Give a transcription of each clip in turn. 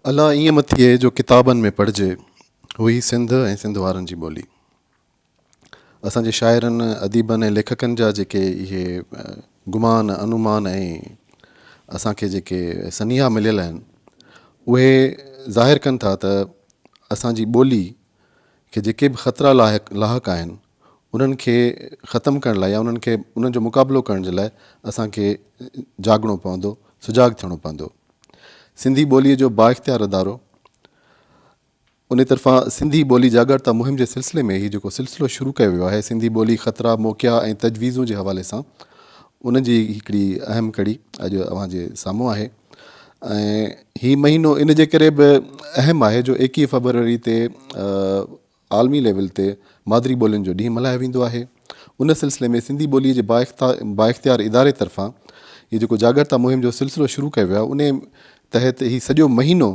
الا ائين نه ٿئي جو ڪتابن ۾ پڙهجي هئي سنڌ ۽ سنڌ وارن جي ٻولي. اسان جي شاعرن، اديبن ۽ ليکڪن جا جيڪي اهي گمان، انومان ۽ اسان کي جيڪي سنيها مليل آهن اهي ظاهر ڪن ٿا ته اسان جي ٻولي کي جيڪي به خطرا لاحق لاحق آهن انهن کي ختم ڪرڻ لاء يا انهن کي انهن جو مقابلو ڪرڻ جي لاء اسان کي جاڳڻو پوندو، سجاڳ ٿيڻو پوندو. سنڌي ٻوليء جو بااختيار ادارو ان طرفان سنڌي ٻولي جاڳرتا مهم جي سلسلي ۾ هي جيڪو سلسلو شروع ڪيو ويو آهي سنڌي ٻولي خطرا، موقعا ۽ تجويزون جي حوالي سان ان جي هڪڙي اهم ڪڙي اڄ اوهان جي سامهون آهي ۽ هي مهينو ان جي ڪري به اهم آهي جو ايڪيهه فبروري تي عالمي ليول تي مادري ٻولين جو ڏينهن ملهايو ويندو آهي. ان سلسلي ۾ سنڌي ٻوليء جي بااختيار اداري طرفان هي جيڪو جاڳرتا مهم جو سلسلو شروع ڪيو ويو آهي انهي تحت هي سڄو مهينو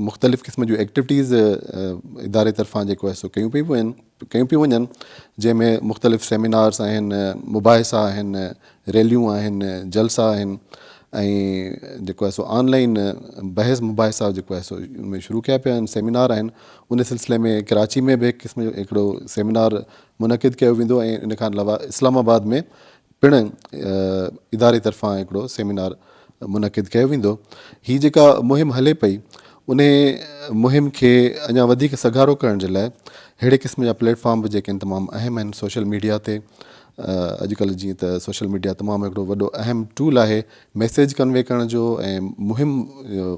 مختلف قسم جون ايڪٽيوٽيز اداري طرفان جيڪو آهي سو ڪيون پيون وڃن ڪيون پيون وڃن جنهن ۾ مختلف سيمينارز آهن مباحثا آهن ريليون آهن جلسا آهن ۽ جيڪو آهي سو آن لائن بحث مباحثا جيڪو آهي سو ان ۾ شروع ڪيا پيا آهن سيمينار آهن ان سلسلي ۾ ڪراچي ۾ به هڪ قسم جو هڪڙو سيمينار منعقد ڪيو ويندو ۽ ان کان علاوه اسلام آباد ۾ پڻ اداري طرفان هڪڙو سيمينار منعقد ڪيو ويندو هي جيڪا مهم هلي پئي ان مهم کي اڃا وڌيڪ سگهارو ڪرڻ جي لاء ههڙي قسم جا پليٽ فارم به جيڪي تمام اهم آهن سوشل ميڊيا تي اڄڪلهه جيئن ته سوشل ميڊيا تمام هڪڙو وڏو اهم ٽول آهي ميسيج ڪنوي ڪرڻ جو ۽ مهم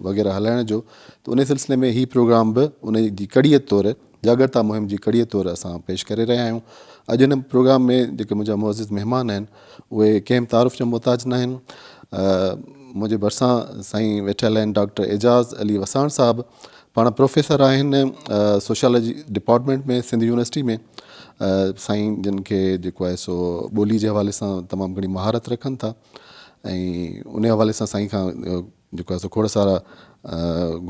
وغيره هلائڻ جو ته ان سلسلي ۾ هي پروگرام به ان جي ڪڙي طور جاڳرتا مهم جي ڪڙي طور اسان پيش ڪري رهيا آهيون اڄ هن پروگرام ۾ جيڪي منهنجا معزز مهمان آهن اهي ڪنهن به تعارف جا محتاج نه آهن منهنجي ڀرسان سائين ويٺل آهن ڊاڪٽر اعجاز علي وساڻ صاحب پاڻ پروفيسر آهن سوشيالاجي ڊپارٽمينٽ ۾ سنڌ يونيورسٽي ۾ سائين جن کي جيڪو آهي سو ٻولي جي حوالي سان تمام گهڻي مهارت رکن ٿا ۽ ان حوالي سان سائين کان جيڪو آهي سو کوڙ سارا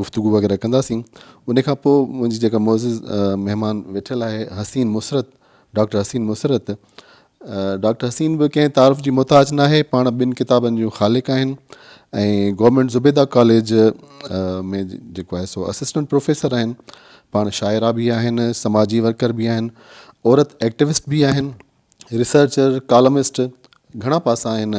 گفتگو وغيره ڪنداسين ان کان پوء منهنجي جيڪا معزز مهمان ويٺل آهي حسين مسرت ڊاڪٽر حسين مسرت ڊاڪٽر حسين به ڪنهن تعارف جي محتاج ناهي، پاڻ ٻن ڪتابن جون خالق آهن ۽ گورنمينٽ زبيده ڪاليج ۾ جيڪو آهي سو اسسٽنٽ پروفيسر آهن. پاڻ شاعره به آهن، سماجي ورڪر به آهن، عورت ايڪٽوسٽ به آهن، ريسرچر، ڪالمسٽ، گهڻا پاسا آهن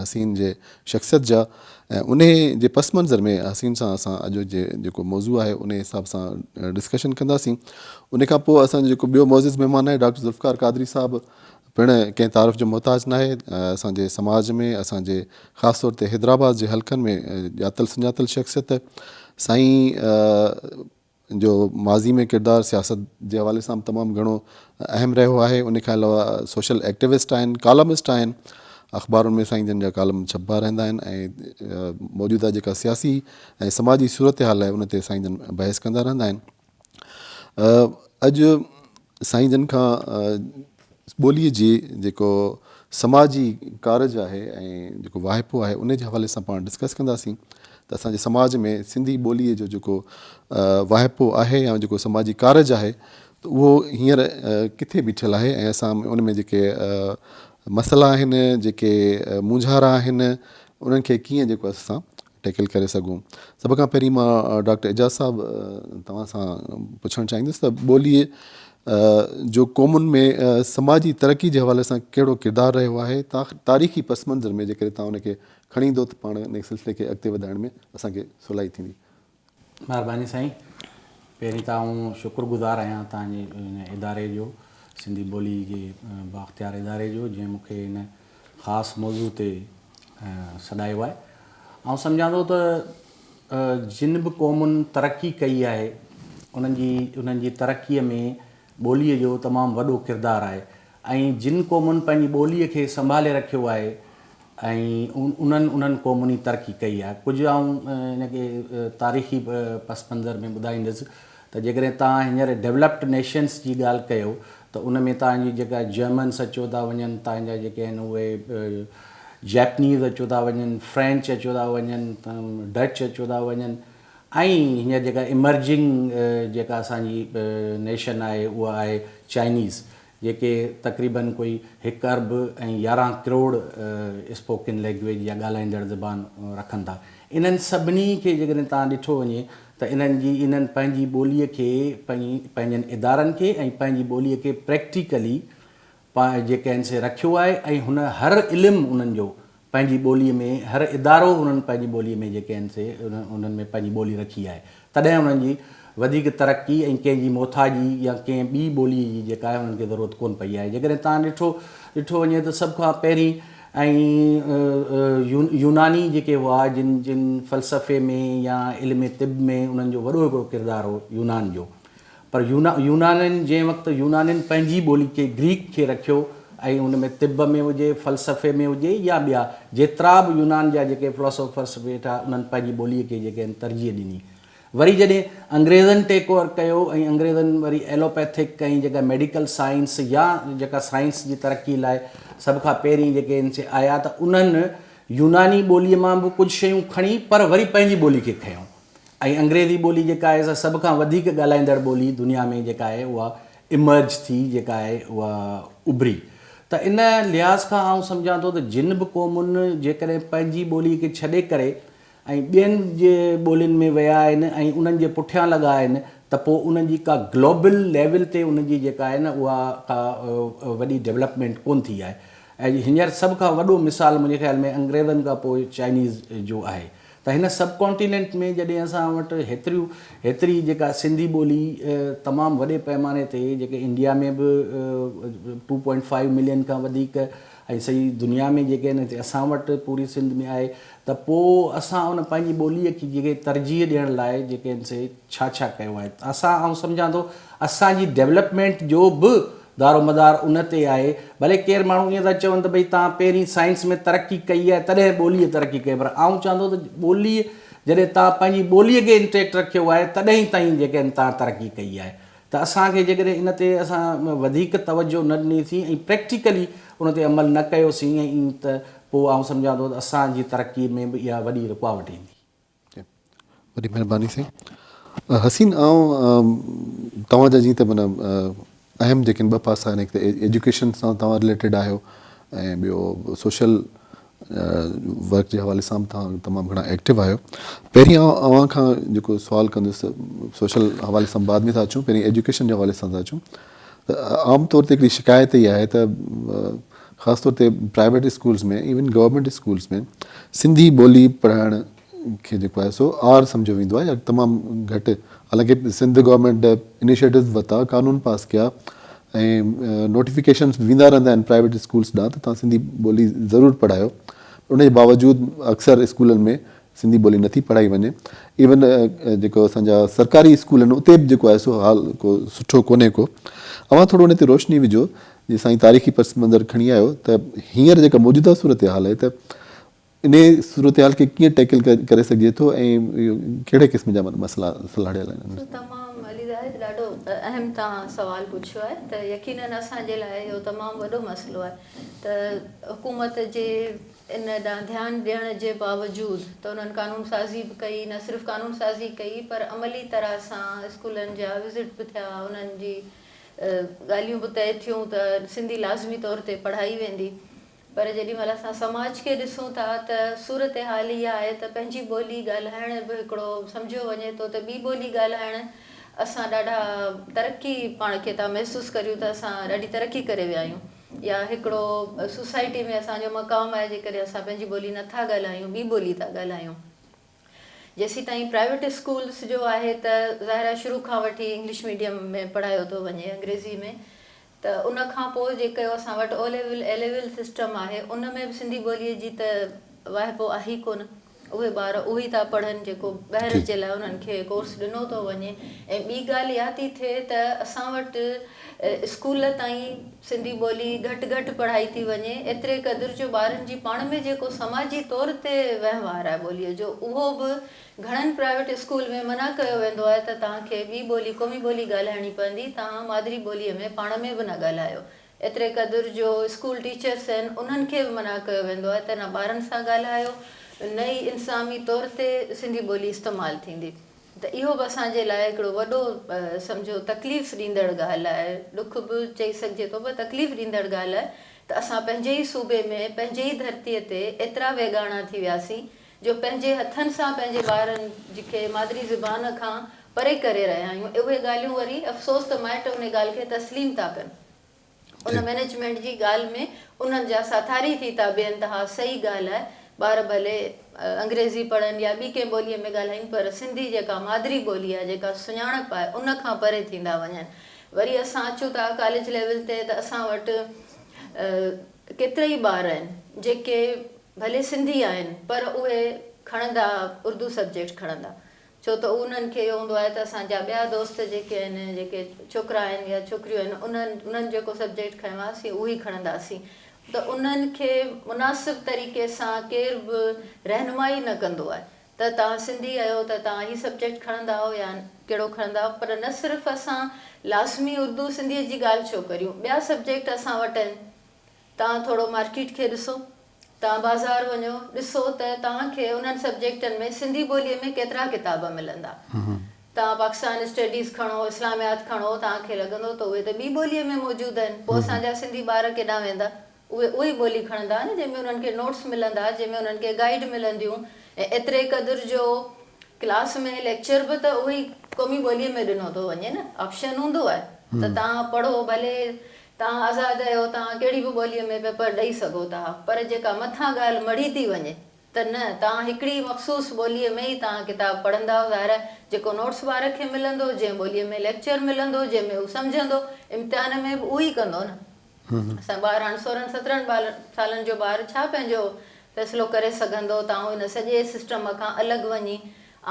حسين جي شخصيت جا ۽ انهي جي پس منظر ۾ حسين سان اسان اڄ جي جيڪو موضوع آهي انهي حساب سان ڊسڪشن ڪنداسين ان کان پوء اسان جو جيڪو ٻيو معزز مهمان آهي ڊاڪٽر ذوالفقار قادري صاحب پڻ ڪنهن تعارف جو محتاج ناهي اسان جي سماج ۾ اسان جي خاص طور تي حيدرآباد جي حلقن ۾ ڄاتل سڃاتل شخصيت سائين جو ماضي ۾ ڪردار سياست جي حوالي سان به تمام گهڻو اهم رهيو آهي ان کان علاوه سوشل ايڪٽيوسٽ آهن ڪالمسٽ آهن اخبارن ۾ سائين جن جا ڪالم ڇپبا رهندا آهن ۽ موجوده جيڪا سياسي ۽ سماجي صورتحال آهي ان تي سائين جن بحث ڪندا رهندا آهن اڄ سائين جن کان ٻوليء جي جيڪو سماجي ڪارج آهي ۽ جيڪو واهپو آهي ان جي حوالي سان پاڻ ڊسڪس ڪنداسين ته اسان جي سماج ۾ سنڌي ٻوليء جو جيڪو واهپو آهي يا جيڪو سماجي ڪارج آهي ته اهو هينئر ڪٿي بيٺل آهي ۽ اسان ان ۾ جيڪي مسئلا آهن جيڪي مونجهارا آهن انهن کي ڪيئن جيڪو اسان ٽيڪل ڪري سگهون. سڀ کان پهرين مان ڊاڪٽر اعجاز صاحب توهان سان پڇڻ چاهيندس ته ٻوليء جو قومن ۾ سماجي ترقي جي حوالي سان ڪهڙو ڪردار رهيو آهي تاريخي پس منظر ۾ جيڪڏهن توهان ان کي کڻي ايندو ته پاڻ ان سلسلي کي اڳتي وڌائڻ ۾ اسان کي سولائي ٿيندي. مهرباني سائين پهرين ته آئون شڪر گذار آهيان توهان جي ان اداري جو سنڌي ٻولي جي بااختيار اداري جو جنهن مون کي ان خاص موضوع تي سڏايو آهي. آئون سمجهان ٿو ته جن به قومن ترقي ڪئي آهي انهن جي انهن جي ترقيء ۾ ٻوليء جو تمام وڏو ڪردار آهي ۽ جن قومن پنهنجي ٻوليء کي سنڀالي رکيو آهي ۽ انهن انهن قومن ئي ترقي ڪئي آهي. ڪجهه آئون ان کي تاريخي پس منظر ۾ ٻڌائيندس ته جيڪڏهن توهان هينئر ڊولپڊ نيشنس جي ڳالهه ڪيو ته ان ۾ توهان جي جيڪا جرمنس اچيو ٿا وڃن، توهان جا جيڪي آهن اهي جيپنيز اچيو ٿا وڃن، فرينچ اچيو ٿا وڃن، ڊچ اچيو ٿا وڃن ۽ هينئر جيڪا ايمرجنگ جيڪا اسان جي نيشن آهي اها آهي چائنيز. جيڪي تقريبن ڪوئي هڪ ارب ۽ 11 ڪروڙ اسپوڪن لينگويج يا ڳالهائيندڙ زبان رکن ٿا. انهن سڀني کي جيڪڏهن توهان ڏٺو وڃي ته انهن جي انهن پنهنجي ٻوليء کي پنهنجن ادارن کي ۽ پنهنجي ٻوليء کي پريڪٽيڪلي جيڪي آهن سي رکيو آهي ۽ هن هر علم انهن جو پنهنجي ٻوليء ۾ هر ادارو انهن پنهنجي ٻوليء ۾ جيڪي آهن سي انهن ۾ پنهنجي ٻولي رکي آهي تڏهن انهن جي وڌيڪ ترقي ۽ ڪنهن جي محتاجي يا ڪنهن ٻي ٻوليء جي جيڪا آهي انهن کي ضرورت ڪونه پئي آهي جيڪڏهن توهان ڏٺو ڏٺو وڃي ته سڀ کان پهرين ۽ يوناني جيڪي هئا جن جن فلسفي ۾ يا علم طب ۾ انهن جو وڏو هڪڙو ڪردار هو يونان جو پر يونانين جنهن وقت يونانين پنهنجي ٻولي کي گريڪ کي رکيو ۽ ان ۾ طب ۾ هجي، فلسفي ۾ هجي يا ٻيا جيترا به يونان جا جيڪي فلاسافرس ويٺا انهن پنهنجي ٻوليء کي جيڪي آهن ترجيح ڏني. وري جڏهن انگريزن ٽيڪ اوور ڪيو ۽ انگريزن وري ايلوپيٿڪ ۽ جيڪا ميڊيڪل سائنس يا جيڪا سائنس جي ترقي لاء سڀ کان پهرين جيڪي آهن سي آيا ته انهن يوناني ٻوليء مان به ڪجهه شيون کڻي پر وري پنهنجي ٻولي کي کنيو. ۽ انگريزي ٻولي جيڪا آهي سا سڀ کان وڌيڪ ڳالهائيندڙ ٻولي دنيا ۾ جيڪا آهي اها Emerge ٿي جيڪا آهي اها اڀري ته ان لحاظ کان آئون سمجهان ٿو ته جن به قومن جيڪڏهن پنهنجي ٻولي کي ڇڏي ڪري ۽ ٻين جي ٻولين ۾ ويا آهن ۽ انهن جي پٺيان لڳا آهن ته پوء انهن جي ڪا گلوبل ليول تي انهن جي جيڪا آهي نه اها ڪا وڏي ڊولپمينٽ ڪونه ٿي آهي ۽ هينئر سڀ کان وڏو مثال منهنجي خيال ۾ انگريزن کان پوء چائنيز جو آهي ته هن سب ڪانٽيننٽ ۾ جڏهن اسان وٽ هيتريون هيتري جيڪا سنڌي ٻولي تمام وڏي پئماني تي جيڪي انڊيا ۾ به ٽو پوائنٽ فائيو ملين کان وڌيڪ ۽ سڄي دنيا ۾ جيڪي آهن هتي اسان وٽ پوري سنڌ ۾ آهي ته پوء اسان ان پنهنجي ٻوليء کي جيڪي ترجيح ڏيڻ لاء جيڪي آهن سي ڇا ڇا ڪيو آهي اسان آئون سمجهان ٿو اسان جي ڊولپمينٽ جو به دارومدار ان تي آهي. ڀلي ڪير ماڻهو ائين ٿا چون ته ڀئي توهان پهرين سائنس ۾ ترقي ڪئي آهي تڏهن ٻوليء ترقي ڪئي پر آئون چوان ٿو ته ٻوليء جڏهن توهان پنهنجي ٻوليء کي انٽيڪٽ رکيو آهي تڏهن تائين جيڪي آهن توهان ترقي ڪئي آهي ته اسان کي جيڪڏهن ان تي اسان وڌيڪ توجهه نه ڏنيسين ۽ پريڪٽيڪلي ان تي عمل نه ڪيوسين ۽ ته پوء آئون سمجهان ٿو ته اسان جي ترقي ۾ به اها وڏي رڪاوٽ ايندي. وڏي مهرباني سائين حسين آئون توهان جا جيئن ته معنيٰ اهم جيڪي ٻه پاسا آهن هڪ ته ايجوڪيشن سان توهان رليٽيڊ آهيو ۽ ٻيو سوشل ورڪ جي حوالي سان به توهان تمام گهڻا ايڪٽو آهيو پهرين آئون اوهان کان جيڪو سوال ڪندس سوشل حوالي سان بعد ۾ ٿا اچون پهرين ايجوڪيشن جي حوالي سان ٿا اچون ته عام طور تي هڪڙي شڪايت اها آهي ته خاص طور تي private schools ۾ even government schools ۾ Sindhi ٻولي پڙهائڻ کي جيڪو آهي سو عار سمجهيو ويندو آهي يا تمام گهٽ حالانڪه سنڌ گورنمينٽ انيشيٽوز ورتا قانون پاس ڪيا ۽ نوٽيفڪيشنس به ويندا رهندا آهن پرائيويٽ اسڪولس ڏانهن ته توهان سنڌي ٻولي ضرور پڙهايو ان جي باوجود اڪثر اسڪولن ۾ سنڌي ٻولي نٿي پڙهائي وڃي ايون جيڪو اسان جا سرڪاري اسڪول آهن اتي به جيڪو آهي سو حال ڪو سٺو ڪونهي ڪو اوهان ٿورو ان تي روشني وجهو جي سائين تاريخي پس منظر کڻي آيو ته هينئر جيڪا موجوده صورتحال آهي ته انهيء صورتحال کي ڪيئن ٽيڪل ڪري سگهجي ٿو ۽ اهو ڪهڙي قسم جا مسئلا سلهاڙيل آهن ان سان؟ تمام علي زاهد ڏاڍو اهم توهان سوال پڇيو آهي ته يقينن اسان جي لاء اهو تمام وڏو مسئلو آهي ته حڪومت جي ان ڏانهن ڌيان ڏيڻ جي باوجود ته انهن قانون سازي به ڪئي نه صرف قانون سازي ڪئي پر عملي طرح سان اسڪولن جا وزٽ به ٿيا انهن جي ڳالهيون به طئي ٿيون ته سنڌي لازمي طور تي پڙهائي ويندي پر جيڏي مهل اسان سماج کي ڏسون ٿا ته صورتحال اها آهي ته پنهنجي ٻولي ڳالهائڻ به هڪڙو سمجهيو وڃي ٿو ته ٻي ٻولي ڳالهائڻ اسان ڏاڍا ترقي پاڻ کي ٿا محسوس ڪريون ته اسان ڏاڍي ترقي ڪري ويا آهيون يا هڪڙو سوسائٽي ۾ اسان جو مقام آهي جيڪڏهن اسان پنهنجي ٻولي نٿا ڳالهايون ٻي ٻولي ٿا ڳالهايون. جيسيتائين پرائيويٽ اسڪولس جو آهي ته ظاهر آهي شروع کان وٺي انگلش ميڊيم ۾ پڙهايو ٿو وڃي انگريزي ۾ ته ان کان پوء جيڪو اسان وٽ O level A level system آهي ان ۾ به سنڌي ٻوليء جي ته واهپو آهي ئي ڪونه اهي ٻار اهو ئي ٿا پڙهن جيڪو ٻاهر جي لاء انهن کي ڪورس ڏنو ٿو وڃي ۽ ٻي ڳالهه اها ٿي ٿئي ته اسان وٽ اسڪول تائين سنڌي ٻولي گهٽ گهٽ پڙهائي ٿي وڃي، ايتري قدر جو ٻارن جي پاڻ ۾ جيڪو سماجي طور تي وهنوار آهي ٻوليء جو اهو به گهڻن پرائيويٽ اسڪول ۾ منع ڪيو ويندو آهي ته توهان کي ٻي ٻولي قومي ٻولي ڳالهائڻي پوندي توهان مادري ٻوليء ۾ پاڻ ۾ به نه ڳالهايو ايتري قدر جو اسڪول ٽيچرس آهن انهن کي به منع ڪيو ويندو آهي ته نه ٻارن سان ڳالهايو نه ئي انتظامي طور تي سنڌي ٻولي استعمال ٿيندي. ته اهو به اسان جي لاء هڪڙو وڏو سمجهو تڪليف ڏيندڙ ڳالهه آهي، ڏک به چئي سگهجي ٿو پر تڪليف ڏيندڙ ڳالهه آهي ته اسان پنهنجي ئي صوبي ۾ پنهنجي ئي ڌرتيء تي ايترا ويڳاڻا ٿي وياسين جو پنهنجي هٿن سان پنهنجي ٻارن کي مادري زبان کان پري ڪري رهيا آهيون. اهي ڳالهيون وري افسوس ته مائٽ ان ڳالهه کي تسليم ٿا ڪن. ان مئنيجمينٽ جي ڳالهه ۾ انهن جا ساٿاري ٿي ٿا بيهن ته ها صحيح ڳالهه آهي ٻار ڀلي انگريزي پڙهن يا ٻي ڪنهن ٻوليء ۾ ڳالهائين پر سنڌي جيڪا مادري ٻولي آهي جيڪا سڃاڻپ آهي ان کان پري ٿيندا وڃن. وري اسان اچون ٿا ڪاليج ليول تي ته اسان وٽ ڪيترائي ٻار آهن جيڪي ڀلي سنڌي آهن پر اهي کڻندا اردو سبجيڪٽ کڻندا ڇو ته انهن کي اهو هوندو آهي ته اسان جا ٻيا دوست جيڪي آهن جيڪي ڇوڪرا آهن يا ڇوڪريون آهن انهن انهن جيڪو سبجيڪٽ کنيو آهي اسين اهو ئي کڻنداسين ته انهن کي مناسب طريقي سان ڪير به رهنمائي نه ڪندو آهي ته توهان سنڌي آهيو ته توهان هي سبجيڪٽ کڻندا آهيو يا ڪهڙو کڻندا آهيو پر نه صرف اسان لازمي اردو سنڌي جي ڳالهه ڇو ڪريون ٻيا سبجيڪٽ اسان وٽ آهن توهان ٿورو مارڪيٽ کي ڏسو، توهان بازار وڃو، ڏسو ته توهان کي انهن سبجيڪٽن ۾ سنڌي ٻوليء ۾ ڪيترا ڪتاب ملندا. توهان پاڪستان اسٽڊيز کڻو، اسلاميات کڻو، توهان کي لڳندو ته اهي ته ٻي ٻوليء ۾ موجود آهن، پوء اسان جا سنڌي ٻار ڪيڏانهن ويندا؟ اهي اها ئي ٻولي کڻندا نه جنهن ۾ انهن کي نوٽس ملندا، جنهن ۾ انهن کي گائيڊ ملنديون ۽ ايتري قدر جو ڪلاس ۾ ليڪچر به ته اهو ئي قومي ٻوليء ۾ ڏنو ٿو وڃي نه، آپشن هوندو آهي ته توهان پڙهو ڀلي توهان آزاد آهيو، توهان ڪهڙي به ٻوليء ۾ پيپر ڏئي سگهو ٿا، پر جيڪا مٿان ڳالهه مڙهي ٿي وڃي ته نه، توهان هڪڙي مخصوص ٻوليء ۾ ئي توهان ڪتاب پڙهندائو، ظاهر آهي جيڪو نوٽس ٻار کي ملندو، جنهن ٻوليء ۾ ليڪچر ملندو، جنهن ۾ هو سمجهندو، امتحان ۾ به اهو ئي ڪندو نه. اسان ٻار هاڻ سورهن سترهن سالن جو ٻار ڇا پنهنجو فيصلو ڪري سگهندو ته آئون ان سڄي سسٽم کان الڳ وڃي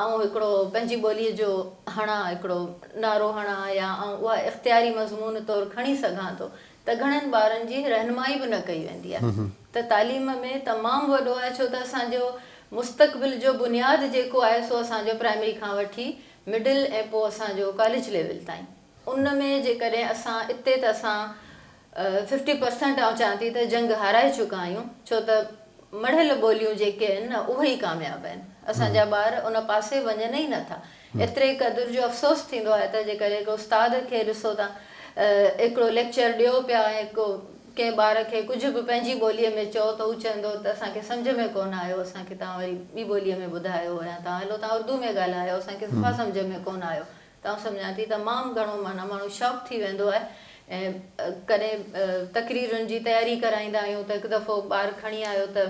آئون هڪڙو پنهنجي ٻوليء جو هڻان هڪڙو نعرو هڻان يا آئون اها اختياري مضمون طور کڻي سگهان ٿو ته گهڻن ٻارن جي رهنمائي به نه ڪئي ويندي آهي ته تعليم ۾ تمام وڏو آهي ڇو ته اسان جو مستقبل جو بنياد جيڪو آهي سو اسان جو پرائمري کان وٺي مڊل ۽ پوء اسان جو ڪاليج ليول تائين ان ۾ جيڪڏهن اسان اتي ته اسان ففٽي پرسنٽ آئون چوان ٿي ته جنگ هارائي چڪا آهيون ڇو ته مڙهيل ٻوليون جيڪي آهن نه اهي ئي ڪامياب آهن اسان جا ٻار ان پاسي وڃن ئي نه ٿا ايتري قدر جو افسوس ٿيندو آهي ته جيڪڏهن هڪ استاد کي ڏسو ته هڪڙو ليڪچر ڏيو پيا ۽ ڪو ڪنهن ٻار کي ڪجهه به پنهنجي ٻوليء ۾ چئو ته هو چوندو ته اسان کي سمجهه ۾ ڪونه آيو اسان کي توهان وري ٻي ٻوليء ۾ ٻڌايو يا توهان هلو توهان اردو ۾ ڳالهايو اسان کي صفا سمجهه ۾ ڪونه آيو ته آئون سمجهان ٿي تمام گهڻو معنيٰ ماڻهو شاڪ ٿي ويندو آهي ۽ ڪڏهن تقريرن جي تياري ڪرائيندا آهيون ته هڪ دفعو ٻار کڻي آيو ته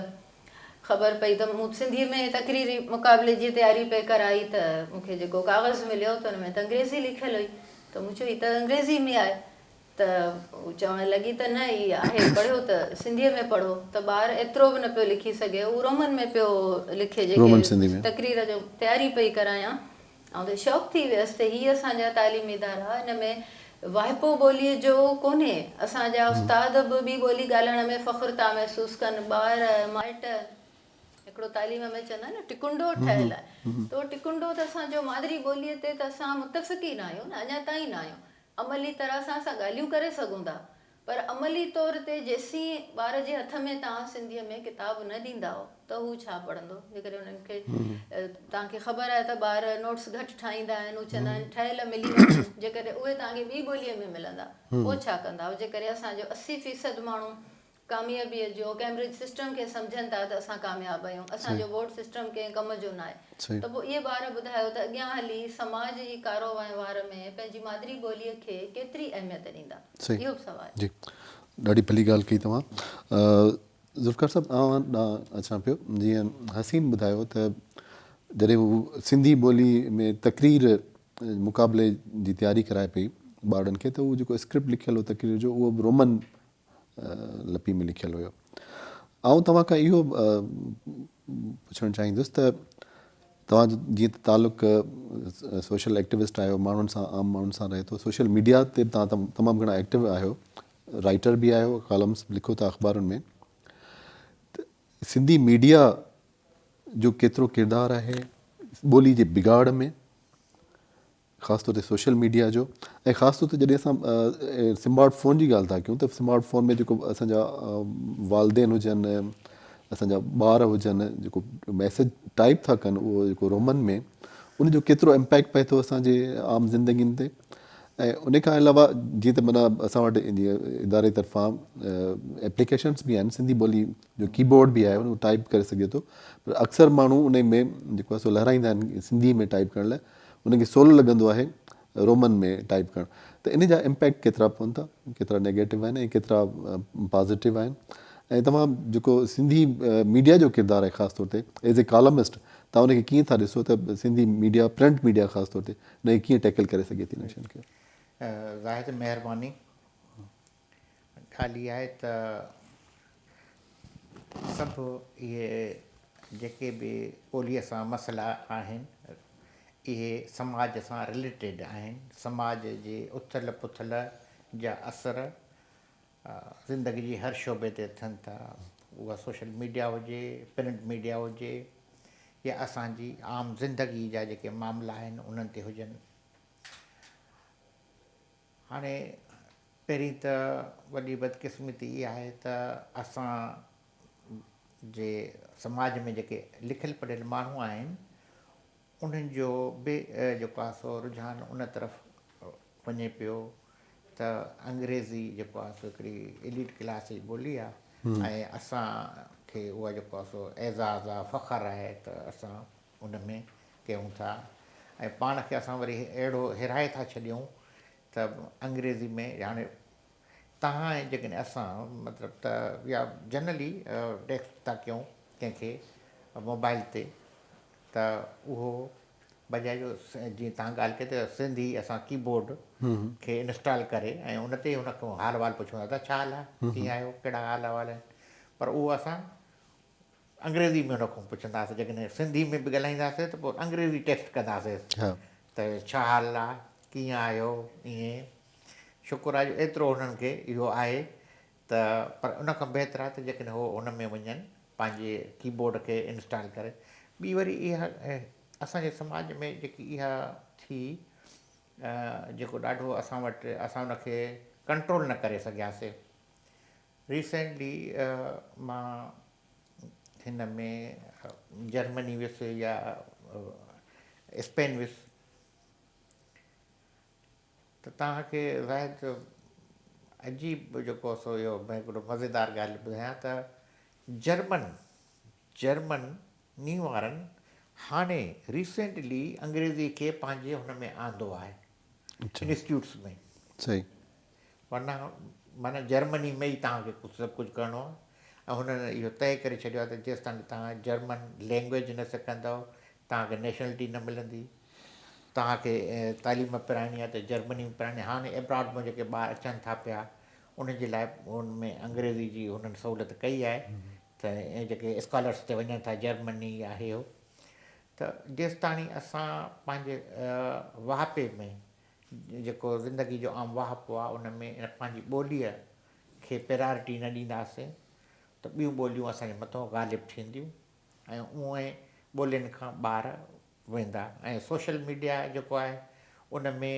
خبر پئي ته مون سنڌي ۾ تقريري مقابلي جي تياري پئي ڪرائي ته مون کي جيڪو ڪاغذ مليو ته ان ۾ ته انگريزي لکيل هئي ته مون چيو هي ته انگريزي ۾ آهي ته هو چوڻ لڳي ته نه هي آهي پڙهيو ته سنڌيء ۾ پڙهو ته ٻار ايترو به نه پيو لکي سگهي هو رومن ۾ پيو لکي جيڪي تقرير جو تياري پئي ڪرايان آئون ته شاڪ ٿي ويس ته هي اسان جا تعليمي ادارا ان ۾ واهپو ٻوليء جو ڪونهي. اسان جا استاد به ٻي ٻولي ڳالهائڻ ۾ فخر ٿا محسوس ڪن. ٻار، مائٽ هڪڙو تعليم ۾ چوندا آهن نه ٽڪنڊو ٺهيل آهي ته اهو ٽڪنڊو ته اسان جو مادري ٻوليء تي ته اسان متفق ئي ناهيون نه اڃا تائين ناهيون. عملي طرح سان اسان ڳالهيون ڪري سگهون ٿا پر عملي طور تي جيسين ٻار جي هٿ ۾ توهان سنڌيء ۾ ڪتاب نه ڏيندائو ته هو ڇا پڙهندو؟ جيڪڏهن انهن کي توهان کي خبر آهي ته ٻار نوٽس گهٽ ٺاهيندا آهن، هو چوندا آهن ٺهيل ملي وڃن، جيڪڏهن اهي توهان کي ٻي ٻوليء ۾ ملندا پوء ڇا ڪندائو؟ جيڪڏهن اسان جو 80% ماڻهو ڪاميابيء جو ڪيمبرج سسٽم کي سمجهن ٿا ته اسان ڪامياب آهيون، اسان جو بورڊ سسٽم ڪنهن ڪم جو ناهي ته پوء اهي ٻار ٻڌايو ته اڳيان هلي سماج جي ڪاروهنوار ۾ پنهنجي مادري ٻوليء کي ڪيتري اهميت ڏيندا؟ اهو به سوال. جي ڏاڍي ڀلي ڳالهه ڪئي توهان. ذوالفقار صاحب اوهان ڏانهن اچان پيو جيئن حسين ٻڌايو ته جڏهن هو سنڌي ٻولي ۾ تقرير مقابلي جي تياري ڪرائي پئي ٻارڙن کي ته اهو جيڪو اسڪرپٽ لکيل هو تقرير جو اهو به رومن لپي ۾ لکيل هيو. آئون توهان کان اهو پڇڻ چاهيندس ته توهان جو جيئن ته تعلق سوشل ايڪٽيوسٽ آهيو ماڻهن سان عام ماڻهن سان رهي ٿو سوشل ميڊيا تي به توهان تمام گهڻا ايڪٽو آهيو رائٽر به آهيو ڪالمس به لکو ٿا اخبارن ۾ ته سنڌي ميڊيا جو ڪيترو ڪردار آهي ٻولي جي بگاڙ ۾ خاص طور تي سوشل ميڊيا جو ۽ خاص طور تي جڏهن اسان سمارٽ فون جي ڳالهه ٿا ڪيون ته سمارٽ فون ۾ جيڪو اسان جا والدين هجن اسان جا ٻار هجن جيڪو ميسج ٽائپ ٿا ڪن اهو جيڪو رومن ۾ ان جو ڪيترو امپيڪٽ پئي ٿو اسان جي عام زندگين تي ۽ ان کان علاوه جيئن ته معنيٰ اسان وٽ جيئن اداري طرفان ايپليڪيشنس به آهن سنڌي ٻولي جو ڪي بورڊ به آهي ان ٽائپ ڪري سگهجي ٿو پر اڪثر ماڻهو ان ۾ جيڪو آهي سو لهرائيندا آهن سنڌي ۾ ٽائپ ڪرڻ لاء ان کي سولو لڳندو آهي رومن ۾ ٽائپ ڪرڻ ته ان جا امپيڪٽ ڪيترا پون ٿا ڪيترا نيگيٽو آهن ۽ ڪيترا پازيٽو آهن ۽ توهان جيڪو سنڌي ميڊيا جو ڪردار آهي خاص طور تي ايز اي ڪالمسٽ توهان ان کي ڪيئن ٿا ڏسو ته سنڌي ميڊيا پرنٽ ميڊيا خاص طور تي ان کي ڪيئن ٽيڪل ڪري سگهي ٿي ان شين کي. زاهد مهرباني ڳالهه اها آهي ته سڀ اهي جيڪي به ٻوليء سان مسئلا آهن اهي سماج سان رليٽيڊ آهن سماج جي اٿل پٿل جا اثر زندگي جي هر شعبي تي ٿين ٿا اها سوشل ميڊيا هجي پرنٽ ميڊيا هجي يا اسان جي عام زندگي جا جيڪي معاملا آهن انهن تي هجن. هاڻي پهرين ته وڏي بدقسمتي اها آهي ته اسان جي سماج ۾ جيڪي لکيل پڙهيل ماڻهو آهن انهن جو به جيڪو آهي سو رجحان ان طرف وڃي پيو ته انگريزي جيڪو آهي سو هڪڙي ايليٽ ڪلاس جي ٻولي آهي ۽ اسان کي اها جيڪو آهي سو اعزاز آهي فخر آهي ته اسان ان ۾ ڪيون ٿا ۽ پاڻ کي اسان وري اهڙو هيرائي ٿا ڇڏيون ته انگريزي ۾ هاڻي توهان ۽ جيڪڏهن اسان مطلب ته يا جنرلي ٽيڪسٽ ٿا ڪيون ڪنهن کي موبائل تي ته اهو بجاء جو جيئن توهان ڳالهه ڪئي ته سنڌي اسان ڪي بورڊ کي انسٽال ڪري ۽ ان تي هن کان حال احوال پڇون ٿا ته ڇا حال آهي ڪيئن آهيو ڪهڙا حال احوال آهن پر اهو اسان انگريزي ۾ هن کان پڇنداسين جيڪڏهن سنڌي ۾ به ڳالهائينداسين ته پوء انگريزي ٽيڪسٽ ڪنداسين ته ڇا حال آ ڪيئن آهيو ائين شڪر آ جو ايترو هنن کي اهو آهي ته پر ان کان بهتر آ ته جيڪڏهن هو ان ۾ وڃن پنهنجي ڪي بورڊ کي انسٽال ڪري ٻي وري اها اسان جي سماج ۾ جيڪي اها ٿي جيڪو ڏاڍو اسان وٽ اسان ان کي ڪنٽرول نه ڪري سگهياسي ريسينٽلي مان هن ۾ جرمني ويس يا اسپين ويس ته توهان کي زاهد عجيب جيڪو سو اهو هڪڙو مزيدار ڳالهه ٻڌايان ته جرمن جرمن ني وارن هاڻي ريسينٽلي انگريزي کي پنهنجي هن ۾ آندو آهي انسٽيٽيوٽس ۾ صحيح ورنه معنيٰ جرمني ۾ ئي توهان کي ڪجهه سڀ ڪجهه ڪرڻو آهي ۽ هنن اهو طئي ڪري ڇڏيو آهي ته جيستائين توهان جرمن لينگويج نه سکندؤ توهان کي نيشنلٽي نه ملندي توهان کي تعليم پرائڻي آهي ته جرمني ۾ پرائڻي هاڻي ابراڊ مان جيڪي ٻار اچن ٿا پيا انهن جي لاء ان ۾ انگريزي جي هنن سهولت ڪئي آهي ته جيڪي اسڪالرس تي وڃن ٿا جرمني يا هي هو ته جيستاڻي اسان پنهنجي واهپي ۾ جيڪو زندگي جو عام واهپو آهي ان ۾ پنهنجي ٻوليء کي پريارٽي نه ڏينداسين ته ٻيون ٻوليون اسان جي مٿان غالب ٿينديون ۽ اونئين ٻولين کان ٻاهر ويندا ۽ سوشل ميڊيا جيڪو آهي ان ۾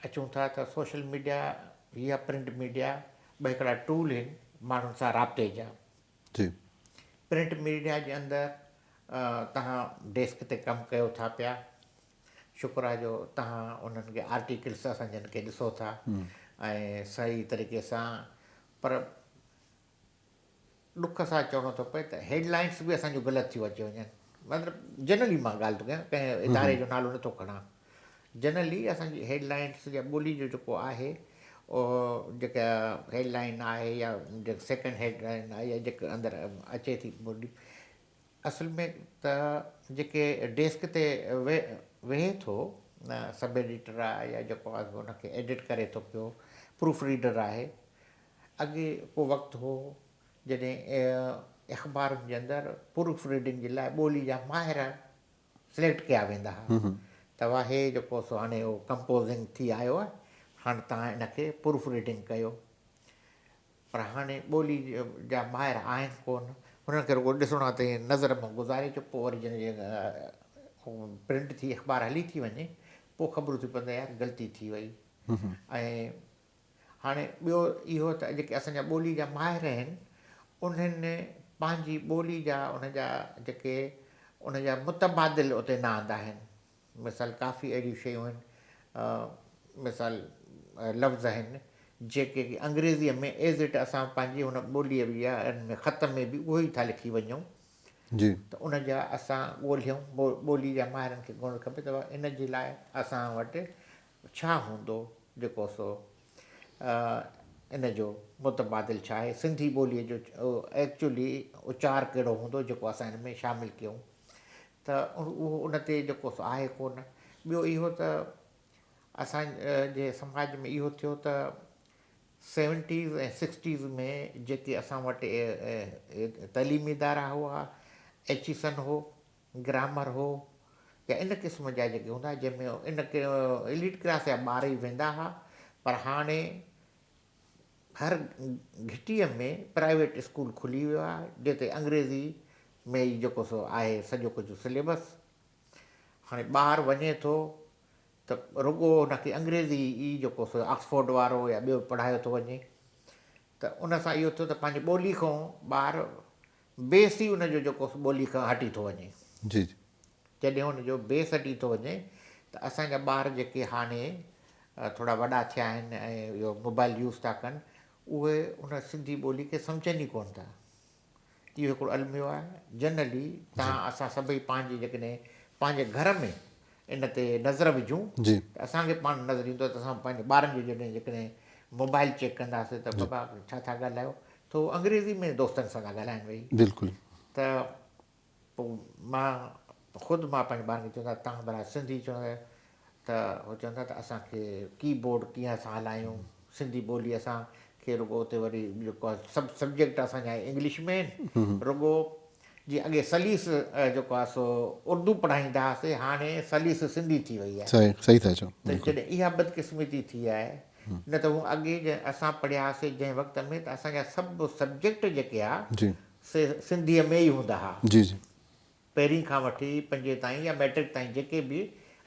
اچون ٿا ته سوشل ميڊيا يا پرنٽ ميڊيا ٻه هڪڙا ٽول آهن ماڻهن سان رابطي جا. جي. پرنٽ ميڊيا جي اندر توهان ڊيسڪ تي ڪم ڪيو ٿا پيا شڪر آهي جو توهان انهن کي آرٽيڪلس اسان جن کي ڏسو ٿا ۽ صحيح طريقي سان پر ڏک سان چوڻو ٿو پئي ته هيڊ لائنس به اسان جون غلط ٿيون اچي وڃن مطلب جنرلي مان ڳالهه ٿو ڪيان ڪنهن اداري جو نالو نٿو کڻان جنرلي اسان جي هيڊ لائنس يا ٻولي جو جيڪو آهي اهو جيڪا هيڊ لائن آهي يا جيڪا سيڪنڊ هيڊ لائن آهي يا جيڪا اندر اچي ٿي ٻولي اصل ۾ ته جيڪي ڊيسڪ تي ويهي ٿو سب ايڊيٽر آهي يا جيڪو آهي ان کي ايڊٽ ڪري ٿو پيو پروف ريڊر آهي اڳي ڪو وقت هو جڏهن اخبارن جي اندر پروف ريڊنگ جي لاء ٻولي جا ماهر سليڪٽ ڪيا ويندا ها ته وا هي جيڪو سو هاڻي اهو ڪمپوزنگ ٿي آيو آهي هاڻي توهان ان کي پروف ريڊنگ ڪيو پر هاڻي ٻولي جا ماهر آهن ڪون هنن کي رڳو ڏسڻو آهي ته ائين نظر مان گذاري اچو پوء وري جڏهن پرنٽ ٿي اخبار هلي ٿي وڃي پوء خبر ٿي پوندي يار غلطي ٿي وئي ۽ هاڻي ٻيو اهو ته جيڪي اسان جا ٻولي جا ماهر آهن انهن پنهنجي ٻولي جا ان جا جيڪي ان جا متبادل اتي نه آندا آهن. مثال ڪافي اهڙيون شيون آهن مثال لفظ آهن جيڪي ڪي انگريزيء ۾ ايز it اسان پنهنجي هن ٻوليء يا ان ۾ خط ۾ به اهو ئي ٿا لکي وڃون جي. ته ان جا اسان ڳولهيون ٻولي جا ماهرن کي ڳولڻ کپي ته ان جي لاء اسان وٽ ڇا هوندو جيڪو سو ان جو متبادل ڇا آهي سنڌي ٻوليء جو ايڪچولي اچار ڪهڙو هوندو جيڪو اسان ان ۾ شامل ڪيون ته اهو ان تي جيڪو سو آهي ڪونه. ٻيو اهو ته اسان جي سماج ۾ اهو ٿيو ته سيونٽيز ۽ سڪسٽيز ۾ جيڪي اسان وٽ تعليمي ادارا هئا، ايچيسن هو، گرامر هو يا ان قسم جا جيڪي هوندا جنهن ۾ ان ايليٽ ڪلاس جا ٻار ئي ويندا هئا پر هاڻي هر گهٽيء ۾ پرائيويٽ اسڪول کلي ويو آهي جتي انگريزي ۾ ئي جيڪو سو آهي سڄو ڪجهه سليبس. هاڻي ٻار وڃي ٿو ته رڳو هن کي انگريزي ئي جيڪو سو آڪسفورڊ وارو يا ٻيو پڙهايو ٿو وڃي ته ان سان اهو ٿيو ته پنهنجي ٻولي کان ٻار بيس ئي ان جو جيڪو سو ٻولي کان هٽي ٿو وڃي. جي جي. جڏهن ان جو بيس هٽي ٿو وڃي ته اسان جا ٻار جيڪي هاڻي ٿورا وڏا ٿيا آهن ۽ اهو موبائل يوز ٿا ڪن اهي ان سنڌي ٻولي کي سمجهن ئي ڪونه ٿا. اهو هڪڙو الميو آهي. جنرلي تان اسان سڀئي پنهنجي جيڪڏهن پنهنجي گهر ۾ ان تي نظر وجهون ته اسان کي پاڻ نظر ايندو ته اسان پنهنجي ٻارن جو جڏهن جيڪڏهن موبائل چيڪ ڪنداسين ته بابا ڇا ٿا ڳالهايو ته هو انگريزي ۾ دوستن سان ٿا ڳالهائن ويهي. بلڪل. ته پوء مان خود مان پنهنجي ٻارن کي چوندو آهيان توهان ڀلا سنڌي چوندا آهيو ته هو چوندا ته اسان کي ڪي بورڊ ڪيئن اسان هلايون سنڌي ٻولي اسان کي رڳو اتي وري جيڪو آهي سڀ سبجيڪٽ اسان جا انگلش ۾ آهن رڳو جيئن اڳي سليس جيڪو آهي سو اردو پڙهائيندا هئاسي هاڻي سليس سنڌي ٿي وئي آهي. صحيح صحيح ٿا چئو ته جڏهن اها بدقسمتي ٿي آهي نه ته هو اڳي جڏهن اسان پڙهيا هئاسي جنهن وقت ۾ ته اسان جا سڀ سبجيڪٽ جيڪي هئا سي سنڌيء ۾ ئي هوندا ها. جي جي. پهرين کان وٺي پنجين تائين يا مئٽرڪ تائين جيڪي به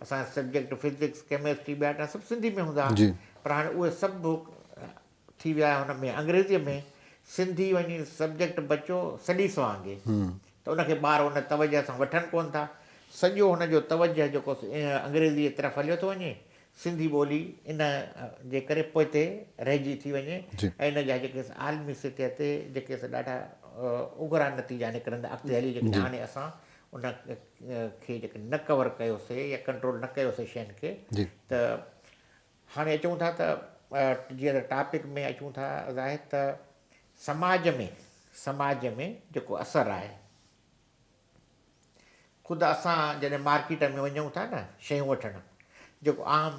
اسان جا سبجيڪٽ فزڪس، ڪيمسٽري ٻيا ٽيا سڀ سنڌي ۾ هوندا ها. پر هاڻي اهي سڀ ٿي ويا هن ۾ انگريزيء ۾ سنڌي وڃي سبجيڪٽ بچو سليس وانگي ته ان کي ٻار ان توجهه سان وٺن ڪونه ٿا. سڄو هن جو توجهه جيڪو انگريزيء طرف هليو ٿو وڃي. سنڌي ٻولي ان جي ڪري پوئتي رهجي ٿي وڃي ۽ ان جا جيڪي عالمي سطح تي جيڪي سي ڏاڍا اگرا نتيجا نڪرندا اڳتي هلي جيڪڏهن هاڻي اسان ان کي جيڪڏهن نه ڪور ڪيوسي يا ڪنٽرول نه ڪيوسي شين کي ته هاڻي اچون ٿا ته جيئن ته ٽاپڪ ۾ اچون ٿا ظاهر ته سماج ۾ سماج ۾ جيڪو اثر آهي خود اسان جڏهن مارڪيٽ ۾ وڃون ٿا نه شيون وٺڻ، جيڪو عام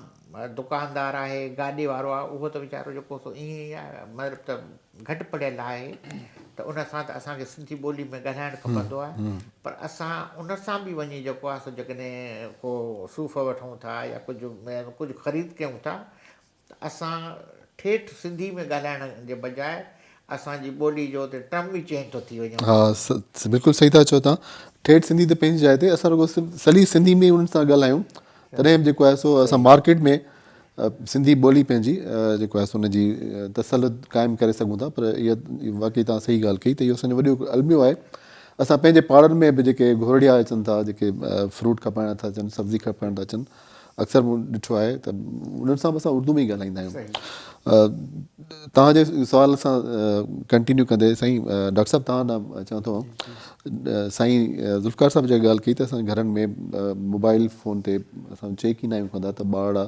دڪاندار آهي، گاڏي وارو آهي، اهو ته ويچارو جيڪو سو ائين ئي آهي، مطلب ته گهٽ پڙهيل آهي ته ان سان ته اسان کي سنڌي ٻولي ۾ ڳالهائڻ کپندو آهي پر اسان ان سان به وڃي جيڪو آهي سو جيڪڏهن ڪو صوف وٺون ٿا يا ڪجهه ڪجهه خريد ڪيون ٿا ته اسان ٺيٺ سنڌي ۾ ڳالهائڻ جي بجاء اسان جي ٻولي جو اتي ٽرم ئي چينج ٿو ٿي وڃي. ها بلڪل صحيح ٿا چئو توهان ٺيٺ سنڌي ته پنهنجي جاء تي اسان رڳو سليس سنڌي ۾ انهن سان ڳالهايون تڏهن به جيڪو آهي سو اسان مارڪيٽ ۾ سنڌي ٻولي پنهنجي جيڪو آهي سو ان جي تسلط قائم ڪري سگهون ٿا پر اها واقعي توهان صحيح ڳالهه ڪئي ته اهو اسان جو وڏو الميو آهي اسان پنهنجي پاڙن ۾ به جيڪي گهورڙيا اچن ٿا جيڪي فروٽ کپائڻ ٿا اچن سبزي کپائڻ ٿا اچن اڪثر مون ڏٺو آهي ته انهن سان به اسان اردو ۾ ئي ڳالهائيندا آهيون. توهان جي سوال سان ڪنٽينيو ڪندي سائين ڊاڪٽر صاحب توهان ڏانهن اچان ٿو سائين ذوالفقار صاحب جيڪا ڳالهه ڪئي ته اسان گهرن ۾ موبائل فون تي اسان چيڪ ئي نه آهيون ڪندا ته ٻارڙا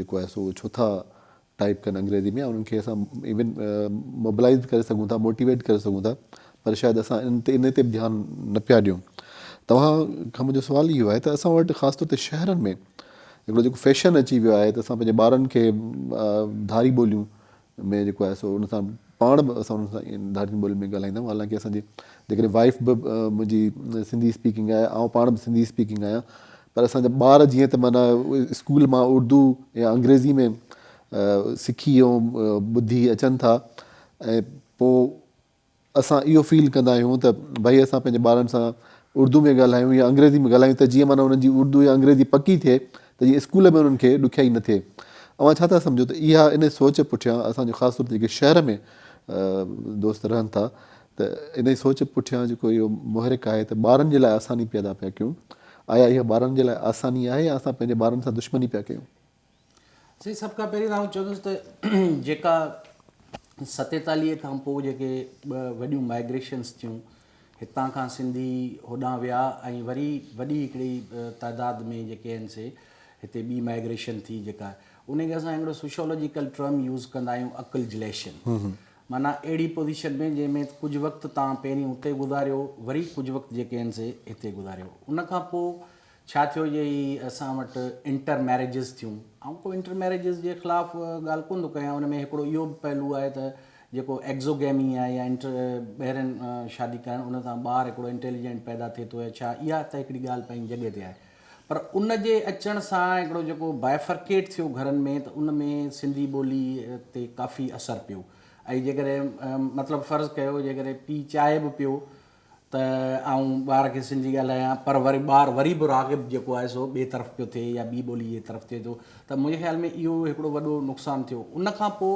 جيڪو آهي سو ڇو ٿا ٽائيپ ڪن انگريزي ۾ انهن کي اسان ايون موبلائز به ڪري سگهون ٿا موٽيويٽ ڪري سگهون ٿا پر شايد اسان ان تي ان تي به ڌيان نه پيا ڏيون توهان کان منهنجو سوال اهو آهي ته اسان وٽ خاص طور تي شهرن ۾ هڪڙو جيڪو فيشن اچي ويو آهي ته اسان پنهنجي ٻارن کي ڌاري ٻوليون ۾ جيڪو آهي سو ان سان پاڻ به اسان انهن سان ڌارين ٻولين ۾ ڳالهائيندا آهيون حالانڪه اسان جي جيڪڏهن وائيف به منهنجي سنڌي اسپيڪنگ آهي آئون پاڻ به سنڌي اسپيڪنگ آهيان پر اسان جا ٻار جيئن ته معنيٰ اسڪول مان اردو يا انگريزي ۾ سکي ۽ ٻڌي اچن ٿا ۽ پوء اسان اهو فيل ڪندا آهيون ته ڀئي اسان پنهنجي ٻارن سان اردو ۾ ڳالهايون يا انگريزي ۾ ڳالهايون ته جيئن معنيٰ انهن جي اردو يا انگريزي پڪي ٿئي ته جيئن اسڪول ۾ انهن کي ڏکيائي نه ٿئي. اوهان ڇا ٿا سمجهو ته اها ان سوچ پٺيان اسان جو خاص طور تي جيڪي شهر ۾ دوست رهن ٿا ته انهي سوچ پٺيان جيڪو اهو محرڪ آهي ته ٻارن جي لاء آساني پيدا پيا ڪيون، آيا اها ٻارن جي لاء آساني آهي يا اسان پنهنجي ٻارن سان دشمني پيا ڪيون؟ سائين سڀ کان پهرين ته آئون چوندس ته جيڪا ستيتاليهه کان پوء جيڪي ٻه وڏيون مائگريشنس ٿيون هتان کان سنڌي هوڏانهن ويا ۽ وري وڏي هڪڙي تعداد ۾ جيڪي آهن سي هتي ٻي مائگريشن ٿي جيڪا ان کي اسان هڪڙو سوشيولوجيڪل ٽرم يوز ڪندا آهيون اڪلجليشن معنيٰ اهڙي پوزيشن ۾ جنهن ۾ ڪجهه وقت توهان پهرين اتي گذاريو وري ڪجهه وقت جيڪي آهن سي هتي گذاريو ان کان پوء ڇا ٿيو جي هي اسان وٽ انٽر ميريجز ٿيون آئون ڪو انٽر ميريجز جي خلاف ڳالهه ڪونه ٿو ڪيان ان ۾ هڪڙو اهو به پهلو آهي ته جيڪو ايگزوگيمي آهي يا انٽر ٻاهرين شادي ڪرڻ ان سان ٻار هڪڙو انٽيليجنٽ پيدا ٿئي ٿو يا ڇا اها ته هڪڙي ڳالهه پنهنجي جڳهه تي آهي پر ان جي اچڻ سان هڪڙو جيڪو بائفرڪيٽ ٿيو گهرن ۾ ته ان ۾ سنڌي ٻولي تي ڪافي اثر پيو ۽ جيڪڏهن مطلب فرض ڪيو جيڪڏهن پيء چاهي به پيو ته آئون ٻار کي سنڌي ڳالهايان پر وري ٻار وري به راغب جيڪو آهي سو ٻئي طرف پيو ٿئي يا ٻي ٻولي جي طرف ٿئي ٿو ته منهنجي خيال ۾ اهو هڪڙو وڏو نقصان ٿيو ان کان پوء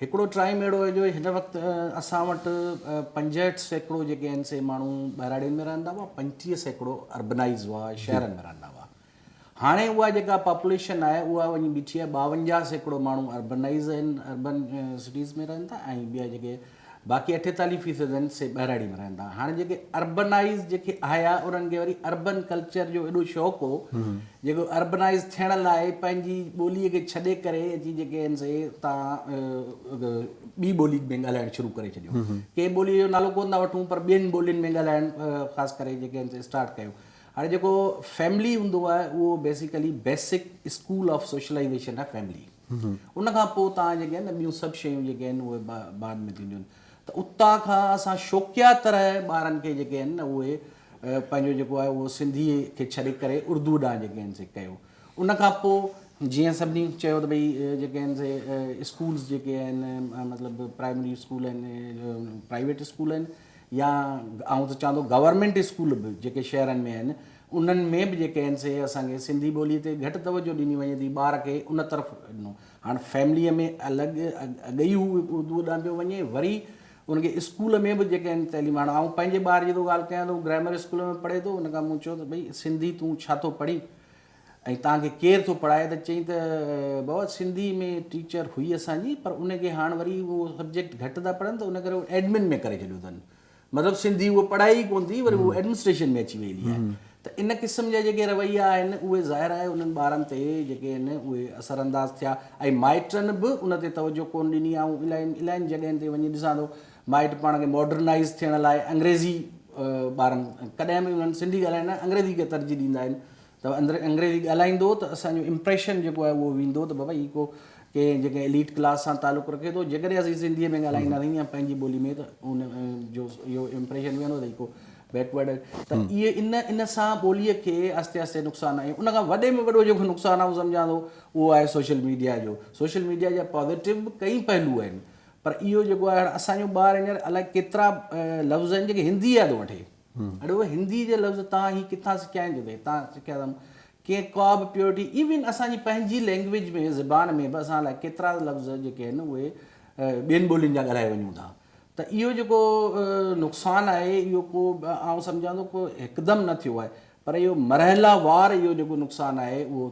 هڪڙو ٽائيم اهڙو هيو جو هن وقت اسان وٽ 65% جيڪي آهن سي ماڻهو ٻهراڙين ۾ رهندا هئا 35% اربنائيز هئا شهرن ۾ رهندا هئا هاڻي اها جيڪا پاپوليشن آهي اها وڃي بيٺي آهي 52% ماڻهو اربنائيز آهن اربن سٽيز ۾ رهن ٿا ۽ ٻيا جيڪي باقي 48 فيصد آهن سي ٻهراڙي ۾ رهن ٿا هاڻي جيڪي اربنائيز جيڪي آيا انهن کي وري اربن ڪلچر جو ايڏو شوق هو جيڪو اربنائيز ٿيڻ لاء پنهنجي ٻولي کي ڇڏي ڪري اچي جيڪي آهن سي تان ٻي ٻولي ۾ ڳالهائڻ شروع ڪري ڇڏيو ڪنهن ٻولي جو نالو ڪونه ٿا وٺون پر ٻين ٻولين ۾ ڳالهائڻ خاص ڪري جيڪي آهن سي اسٽارٽ ڪيو هاڻي جيڪو فيملي هوندو آهي اهو basically basic school of socialization آهي فيملي ان کان پوء تان جيڪي آهن ٻيون سڀ شيون جيڪي آهن اهي بعد ۾ ٿينديون آهن ته اتان کان اسان شوقيا طرح ٻارن کي جيڪي آهن نه اهي پنهنجو جيڪو آهي اهو سنڌي کي ڇڏي ڪري اردو ڏانهن جيڪي آهن سي ڪيو ان کان پوء جيئن سڀني چيو ته ڀئي جيڪي آهن سي اسڪولز جيڪي آهن مطلب پرائمري اسڪول آهن پرائيويٽ اسڪول آهن يا آئون ته چوان ٿو گورنمينٽ اسڪول به جيڪي شهرن ۾ آهن انهن ۾ به جيڪي آهن سي اسان کي سنڌي ٻولي تي گهٽ توجه ڏني وڃي ٿي ٻار کي ان طرف ڏنو هاڻ فيمليء ۾ الڳ اڳ ئي هو اردوء ڏانهن پيو وڃي وري ان کي اسڪول ۾ به جيڪي آهن تعليم هاڻ آئون پنهنجي ٻار جي ٿو ڳالهه ڪيان ته هو گرامر اسڪول ۾ پڙهي ٿو ان کان مون چيو ته ڀئي سنڌي تون ڇا ٿو پڙهين ۽ توهان کي ڪير ٿو پڙهائي ته چيائين ته بابا سنڌي ۾ ٽيچر هئي اسان جي پر ان کي هاڻ وري اهو سبجيڪٽ گهٽ ٿا پڙهن ته ان ڪري ايڊمن ۾ ڪري ڇڏيو اٿن مطلب سنڌي اهو پڙهائي ئي ڪونه ٿي وري اهو ايڊمنسٽريشن ۾ اچي وئي هلي آهي ته ان قسم جا جيڪي رويا آهن اهي ظاهر آهي انهن ٻارن تي جيڪي آهن اهي اثر انداز ٿيا ۽ مائٽن به ان تي توجه ڪونه ڏني آئون الاهي الاهين جڳهين تي وڃي ڏسان ٿو مائٽ پاڻ کي ماڊرنائز ٿيڻ لاء انگريزي ٻارن ڪڏهن به انهن سنڌي ڳالهائڻ نه انگريزي کي ترجيح ڏيندا آهن ته انگريزي ڳالهائيندو ته اسان جو امپريشن جيڪو آهي اهو ويندو ته بابا هي ڪو ڪنهن جيڪي ايليٽ ڪلاس سان تعلق رکي ٿو جيڪڏهن اسين سنڌيء ۾ ڳالهائينداسين يا پنهنجي ٻولي ۾ ته ان جو اهو امپريشن ويندو ته هي ڪو بيڪورڊ ته اهي ان ان سان ٻوليء کي آهستي آهستي نقصان آهي ان کان وڏي ۾ وڏو جيڪو نقصان آئون سمجهان ٿو اهو آهي سوشل ميڊيا جو سوشل ميڊيا جا پازيٽو به ڪئي پهلو آهن پر اهو جيڪو آهي هاڻ اسان جو ٻار هينئر الائي ڪيترا لفظ آهن جيڪي هندي جا ٿو وٺي اڙي اهي هندي جا لفظ تان هي ڪٿان سکيا آهن جو هتان سکيا اٿم ڪنهن ڪا به پيورٽي ايون اسان جي پنهنجي لينگويج ۾ زبان ۾ به اسان الائي ڪيترا لفظ جيڪي آهن اهي ٻين ٻولين جا ڳالهائي وڃون ٿا ته اهو جيڪو نقصان آهي اهو ڪو آئون سمجهان ٿو ڪو هڪدم نه ٿيو آهي پر اهو مرحله وار اهو جيڪو نقصان آهي اهو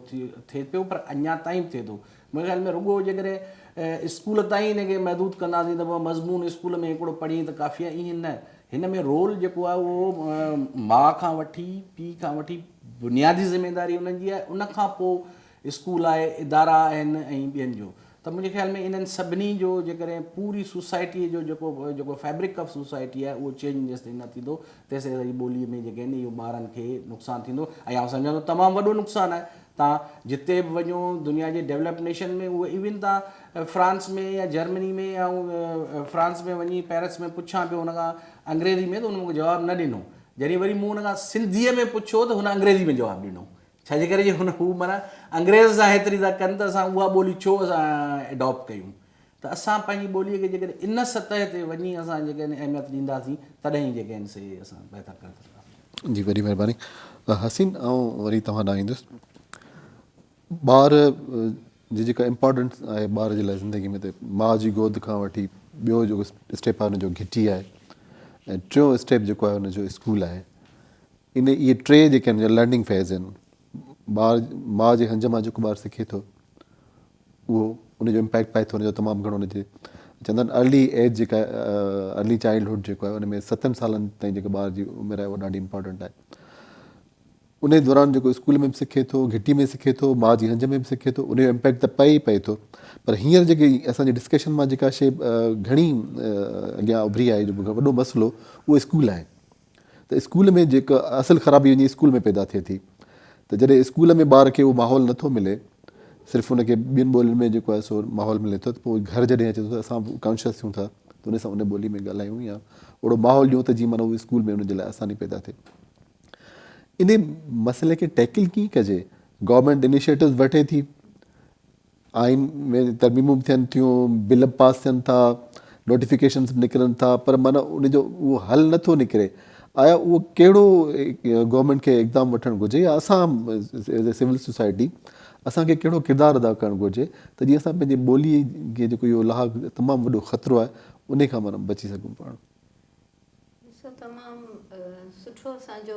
ٿئي پيو پر اڃا تائين به ٿئي ٿو. منهنجي خيال ۾ رڳو جيڪڏهن اسڪول تائين ان کي محدود ڪنداسين ته مضمون اسڪول ۾ هڪڙو پڙهين ته ڪافي آهي ائين نه هن ۾ رول جيڪو آهي اهو ماء کان وٺي پيء کان وٺي بنيادي ذميداري انهن جي آهي ان کان پوء اسڪول آهي ادارا آهن ۽ ٻين جو ته منهنجي خيال ۾ انهن سڀني جو جيڪڏهن پوري سوسائٽيء جو جيڪو جيڪو فيبرڪ آف سوسائٽي آهي اهو چينج جيستائين نه ٿيندو تيستائين اسان جي ٻوليء ۾ جيڪي آهن اهو ٻارن کي نقصان ٿيندو ۽ آئون سمجهان ٿو تمام وڏو نقصان آهي تان جتي به وڃو دنيا جي ڊيولپڊ نيشن ۾ اهو ايون تان فرانس ۾ يا جرمني ۾ آئون فرانس ۾ وڃي پيرس ۾ پڇان پيو هن کان انگريزي ۾ ته هن مونکي جواب نه ڏنو جڏهن وري مون هن کان سنڌيء ۾ پڇيو ته هن انگريزي ۾ جواب ڏنو ڇا جي ڪري جو هن هو معنيٰ انگريز سان هيتري ٿا ڪن ته اسان اها ٻولي ڇو اسان اڊاپٽ ڪيون ته اسان پنهنجي ٻوليء کي جيڪڏهن ان سطح تي وڃي اسان جيڪڏهن اهميت ڏينداسين تڏهن ئي جيڪي آهن سي اسان بهتر ڪري سگهنداسين. جي وڏي مهرباني حسين آئون وري توهان ڏانهن ايندس ٻار جي جيڪا امپارٽنس آهي ٻار جي لاء زندگي ۾ ته ماء جي گود کان وٺي ٻيو جيڪو اسٽيپ آهي ان جو گهٽي آهي ۽ ٽيون اسٽيپ جيڪو آهي ان جو اسڪول آهي. ان اهي ٽي جيڪي آهن لرننگ فيز آهن ٻار ماء جي هنج مان جيڪو ٻار سکي ٿو اهو ان جو امپيڪٽ پئي ٿو ان جو تمام گهڻو ان جي چوندا آهن ارلي ايج جيڪا ارلي چائلڊ هوڊ جيڪو آهي ان ۾ ستن سالن تائين جيڪا ٻار جي عمر آهي اها ڏاڍي امپارٽنٽ آهي ان دوران جيڪو اسڪول ۾ به سکي ٿو گهٽي ۾ سکي ٿو ماء جي هنج ۾ به سکي ٿو ان جو امپيڪٽ ته پئي ئي پئي ٿو پر هينئر جيڪي اسانجي ڊسڪشن مان جيڪا شي گهڻي اڳيان اڀري آهي جيڪو وڏو مسئلو اهو اسڪول آهي ته اسڪول ۾ جيڪا اصل خرابي وڃي اسڪول ۾ پيدا ٿئي ٿي ته جڏهن اسڪول ۾ ٻار کي اهو ماحول نٿو ملي صرف ان کي ٻين ٻولين ۾ جيڪو آهي سو ماحول ملي ٿو ته پوء گهر جڏهن اچي ٿو ته اسان به ڪانشس ٿيون ٿا ته ان سان ان ٻولي ۾ ڳالهايون يا اهڙو ماحول ڏيون ته جيئن معنيٰ اهو اسڪول ۾ ان جي لاء آساني پيدا ٿئي ان مسئلي کي ٽيڪل ڪيئن ڪجي گورنمينٽ انيشيٽوز وٺي ٿي آئين ۾ ترميمون به ٿين ٿيون، بل به پاس ٿين ٿا، نوٽيفڪيشنز به نڪرن ٿا پر معنيٰ ان جو اهو حل نه ٿو نڪري. آيا اهو ڪهڙو گورنمينٽ کي اقدام وٺڻ گهرجي يا اسان ايز اي سول سوسائٽي اسان کي ڪهڙو ڪردار ادا ڪرڻ گهرجي ته جيئن اسان پنهنجي ٻولي کي جيڪو اهو لاحق تمام وڏو خطرو آهي انهي کان معنيٰ بچي سگهون پاڻ. ڏسو تمام سٺو اسان جو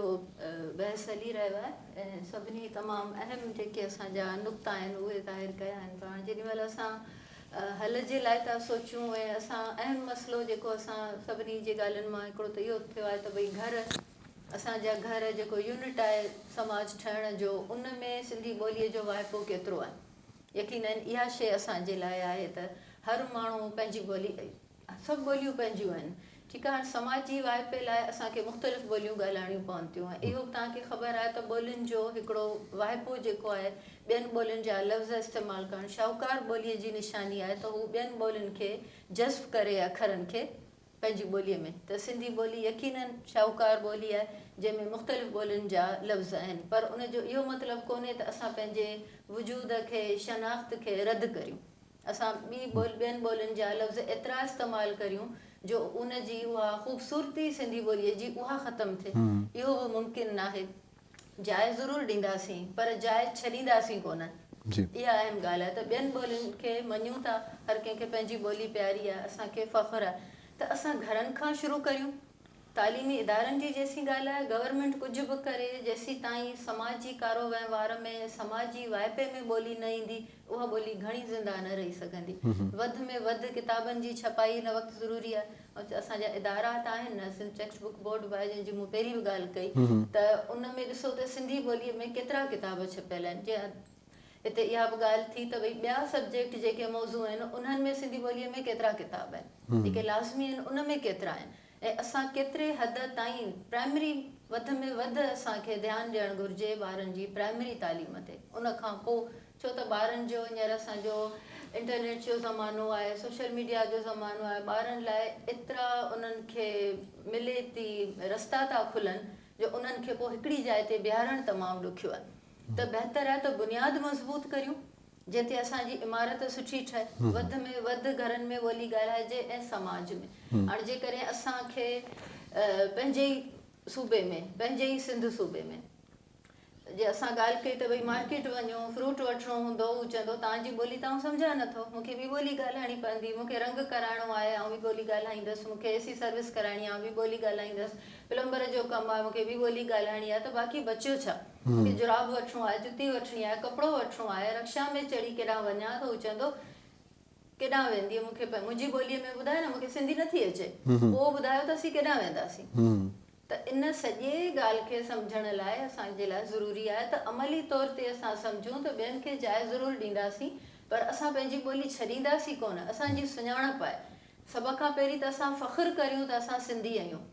بحث هلي رهيو آهي ۽ سڀني تمام اهم جيڪي اسان جا نقطا آهن اهي ظاهر ڪيا آهن پر هاڻي جيڏي مهل اسان حل جي لاء ٿا سوچون ۽ اسان اهم مسئلو جيڪو اسان سڀني جي ڳالهين مان هڪڙو ته اهو ٿيو آهي ته ڀئي گهر اسان جا گهر جيڪو يونٽ آهي سماج ٺهڻ جو ان ۾ سنڌي ٻوليء جو واهپو ڪيترو آهي يقينن اها شيء اسان جي لاء آهي ته هر ماڻهو پنهنجي ٻولي سڀ ٻوليون پنهنجون آهن. ٺيڪ آهي هاڻ سماجي واهپي لاء اسان کي مختلف ٻوليون ڳالهائڻيون پون ٿيون ۽ اهو به توهان کي خبر آهي ته ٻولين جو هڪڙو واهپو جيڪو آهي ٻين ٻولين جا لفظ استعمال ڪرڻ شاهوڪار ٻوليء جي نشاني آهي ته هو ٻين ٻولين کي جذب ڪري اکرن کي پنهنجي ٻوليء ۾ ته سنڌي ٻولي يقينن شاهوڪار ٻولي آهي جنهن ۾ مختلف ٻولين جا لفظ آهن پر ان جو اهو مطلب ڪونهي ته اسان پنهنجي وجود کي شناخت کي رد ڪريون. اسان ٻي ٻين ٻولين جا لفظ ايترا استعمال ڪريون جو ان جي اها خوبصورتي سنڌي ٻوليء جي اها ختم ٿئي اهو به ممڪن ناهي. جاء ضرور ڏينداسين پر جاء ڇڏينداسين ڪونه. اها اهم ڳالهه آهي ته ٻين ٻولين کي مڃون ٿا هر ڪنهن کي پنهنجي ٻولي پياري آهي اسان کي فخر آهي ته اسان گهرن کان شروع ڪريون تعليمي ادارن جي جيسين ڳالهه آهي گورنمينٽ ڪجهه به ڪري جيسين تائين سماجي ڪارو وهنوار ۾ سماجي واهپي ۾ ٻولي نه ايندي اها ٻولي گهڻي زنده نه رهي سگهندي. وڌ ۾ وڌ ڪتابن جي ڇپائي هن وقت ضروري آهي. اسان جا ادارا ته آهن نه سنڌ ٽيڪسٽ بڪ بورڊ به آهي جنهن جي مون پهرين به ڳالهه ڪئي ته ان ۾ ڏسو ته سنڌي ٻوليء ۾ ڪيترا ڪتاب ڇپيل آهن جي هتي اها به ڳالهه ٿي ته ڀئي ٻيا سبجيڪٽ جيڪي موضوع آهن انهن ۾ سنڌي ٻوليء ۾ ڪيترا ڪتاب آهن جيڪي لازمي آهن ان ۾ ڪيترا آهن ۽ اسان ڪيتري حد تائين پرائمري وڌ ۾ وڌ اسان کي ڌيان ڏيڻ گهرجي ٻارن جي پرائمري تعليم تي ان کان پوء ڇو ته ٻارن جو هينئر اسان جو انٽرنيٽ جو زمانو آهي سوشل ميڊيا جو زمانو آهي ٻارن لاء ايترا انهن کي ملي ٿي رستا ٿا کلن جو انهن کي پوء هڪڙي جاء تي بيهارڻ تمام ڏکيو آهي ته بهتر آهي ته بنياد مضبوط ڪريون جنهن تي اسان جي عمارت سٺي ٺهي، وڌ ۾ وڌ گهرن ۾ ٻولي ڳالهائجي ۽ سماج ۾. هاڻي جيڪڏهن اسان کي پنهنجي ئي صوبي ۾، پنهنجي ئي سنڌ صوبي ۾ جي اسان ڳالهه ڪئي ته ڀئي مارڪيٽ وڃو، فروٽ وٺڻو هوندو، هو چوندو توهان جي ٻولي ته آئون سمجهان نٿو، مون کي ٻي ٻولي ڳالهائڻي پوندي، مون کي رنگ ڪرائڻو آهي، آئون ٻي ٻولي ڳالهائيندس، مون کي اي سي سروس ڪرائڻي آهي، آئون ٻي ٻولي ڳالهائيندس، پلمبر جو ڪم آهي، مون کي ٻي ٻولي ڳالهائڻي آهي ته باقي بچيو ڇا؟ مون کي جوراب وٺڻو آهي، جتي وٺڻي آهي، ڪپڙو وٺڻو آهي، رڪشا ۾ چڙهي ڪيڏانهن وڃان ته هو چوندو ڪيڏانهن ويندينء مون کي منهنجي ٻوليء ۾ ٻڌاء نه مون کي سنڌي نٿي اچي پوء ٻڌايو ته اسين ڪيڏانهن وينداسين. ته ان سڄي ڳالهه کي سمجهڻ لاء اسان جي لاء ضروري آهي ته عملي طور تي اسان سمجهون ته ٻين کي جاء ضرور ڏينداسين پر اسان پنهنجي ٻولي ڇڏينداسين ڪونه، اسان جي سڃاڻپ آهي. سڀ کان پهرين ته اسان فخر ڪريون ته اسان سنڌي آهيون.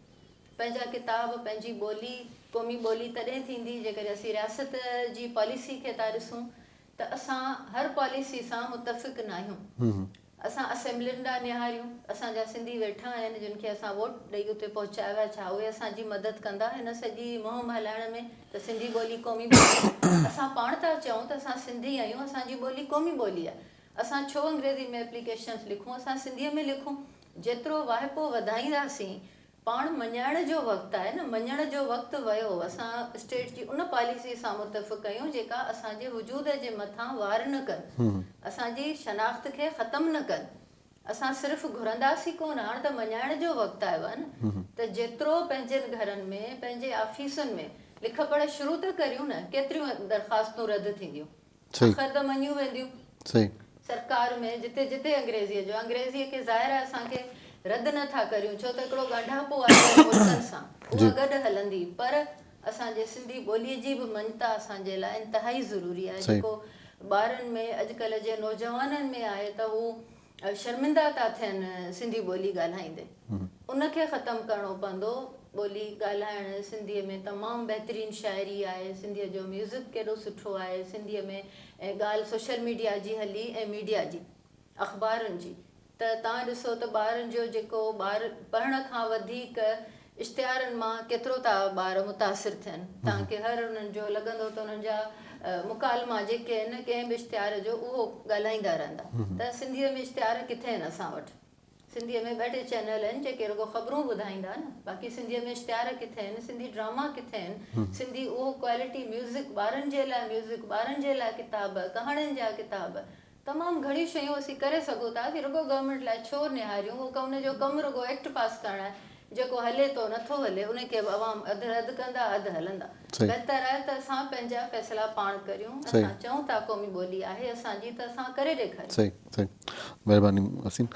پنهنجا ڪتاب، پنهنجي ٻولي، قومي ٻولي تڏهن ٿيندي جيڪڏهن اسين رياست جي پاليسي کي ٿا ڏسون ته اسان هر پاليسي سان متفق ناهيون. اسان اسيمبلين ڏانهن نهاريون، اسان جا سنڌي ويٺا آهن جن کي اسان ووٽ ڏئي اتي پهچايو آهي، ڇا اهي اسان جي مدد ڪندا هن سڄي مهم هلائڻ ۾ ته سنڌي ٻولي قومي ٻولي آهي. اسان پاڻ ٿا چئون ته اسان سنڌي آهيون، اسان جي ٻولي قومي ٻولي آهي. اسان ڇو انگريزي ۾ ايپليڪيشنز لکون، اسان سنڌيء ۾ لکون. جيترو واهپو وڌائينداسين پاڻ مڃائڻ جو وقت آهي نه، مڃڻ جو وقت ويو، اسان اسٽيٽ جي ان پاليسي سان متفق آهيون جيڪا اسان جي وجود جي مٿان وار نه ڪن، اسان جي شناخت کي ختم نه ڪن. اسان صرف گهرنداسين ڪونه، هاڻ ته مڃائڻ جو وقت آيو آهي نه ته جيترو پنهنجن گهرن ۾، پنهنجي آفيسن ۾ لک پڙهه شروع ته ڪريون نه، ڪيتريون درخواستون رد ٿينديون، آخر ته مڃيون وينديون. سرڪار ۾ جتي جتي انگريزيء جو، انگريزيء کي ظاهر آهي اسان کي رد نه ٿا ڪريون، ڇو ته هڪڙو ڳانڍاپو آهي ٻين ملڪن سان، اها گڏ هلندي، پر اسان جي سنڌي ٻوليء جي به مڃتا اسان جي لاء انتهائي ضروري آهي، جيڪو ٻارن ۾ اڄڪلهه جي نوجوانن ۾ آهي ته هو شرمندا ٿا ٿين سنڌي ٻولي ڳالهائيندي، ان کي ختم ڪرڻو پوندو. ٻولي ڳالهائڻ سنڌيء ۾ تمام بهترين شاعري آهي، سنڌيء جو ميوزڪ ڪيڏو سٺو آهي، سنڌيء ۾ ڳالهه سوشل ميڊيا جي هلي ۽ ميڊيا جي اخبارن جي ته توهان ڏسو ته ٻارن جو جيڪو ٻار پڙهڻ کان وڌيڪ اشتهارن مان ڪيترو ٿا ٻار متاثر ٿين توهان کي هر انهن جو لڳندو ته انهن جا مڪالما جيڪي آهن ڪنهن به اشتهار جو اهو ڳالهائيندا رهندا ته سنڌيء ۾ اشتهار ڪٿي آهن اسان وٽ سنڌيء ۾ ٻه ٽي چينل آهن جيڪي رڳو خبرون ٻڌائيندا نه باقي سنڌيء ۾ اشتهار ڪٿي آهن سنڌي ڊراما ڪٿي آهن سنڌي اهو ڪوالٽي ميوزڪ ٻارن جي لاء ميوزڪ ٻارن جي لاء ڪتاب ڪهاڻين جا ڪتاب تمام گهڻيون شيون اسين ڪري سگهون ٿا اسين رڳو گورنمينٽ لاء ڇو نهاريون اهو ان جو ڪم رڳو ايڪٽ پاس ڪرڻ آهي جيڪو هلي ٿو نٿو هلي ان کي به عوام اڌ رد ڪندا اڌ هلندا بهتر آهي ته اسان پنهنجا فيصلا پاڻ ڪريون اسان چئون ٿا قومي ٻولي آهي اسان جي ته اسان ڪري ڏيکاريون. صحيح صحيح مهرباني حسين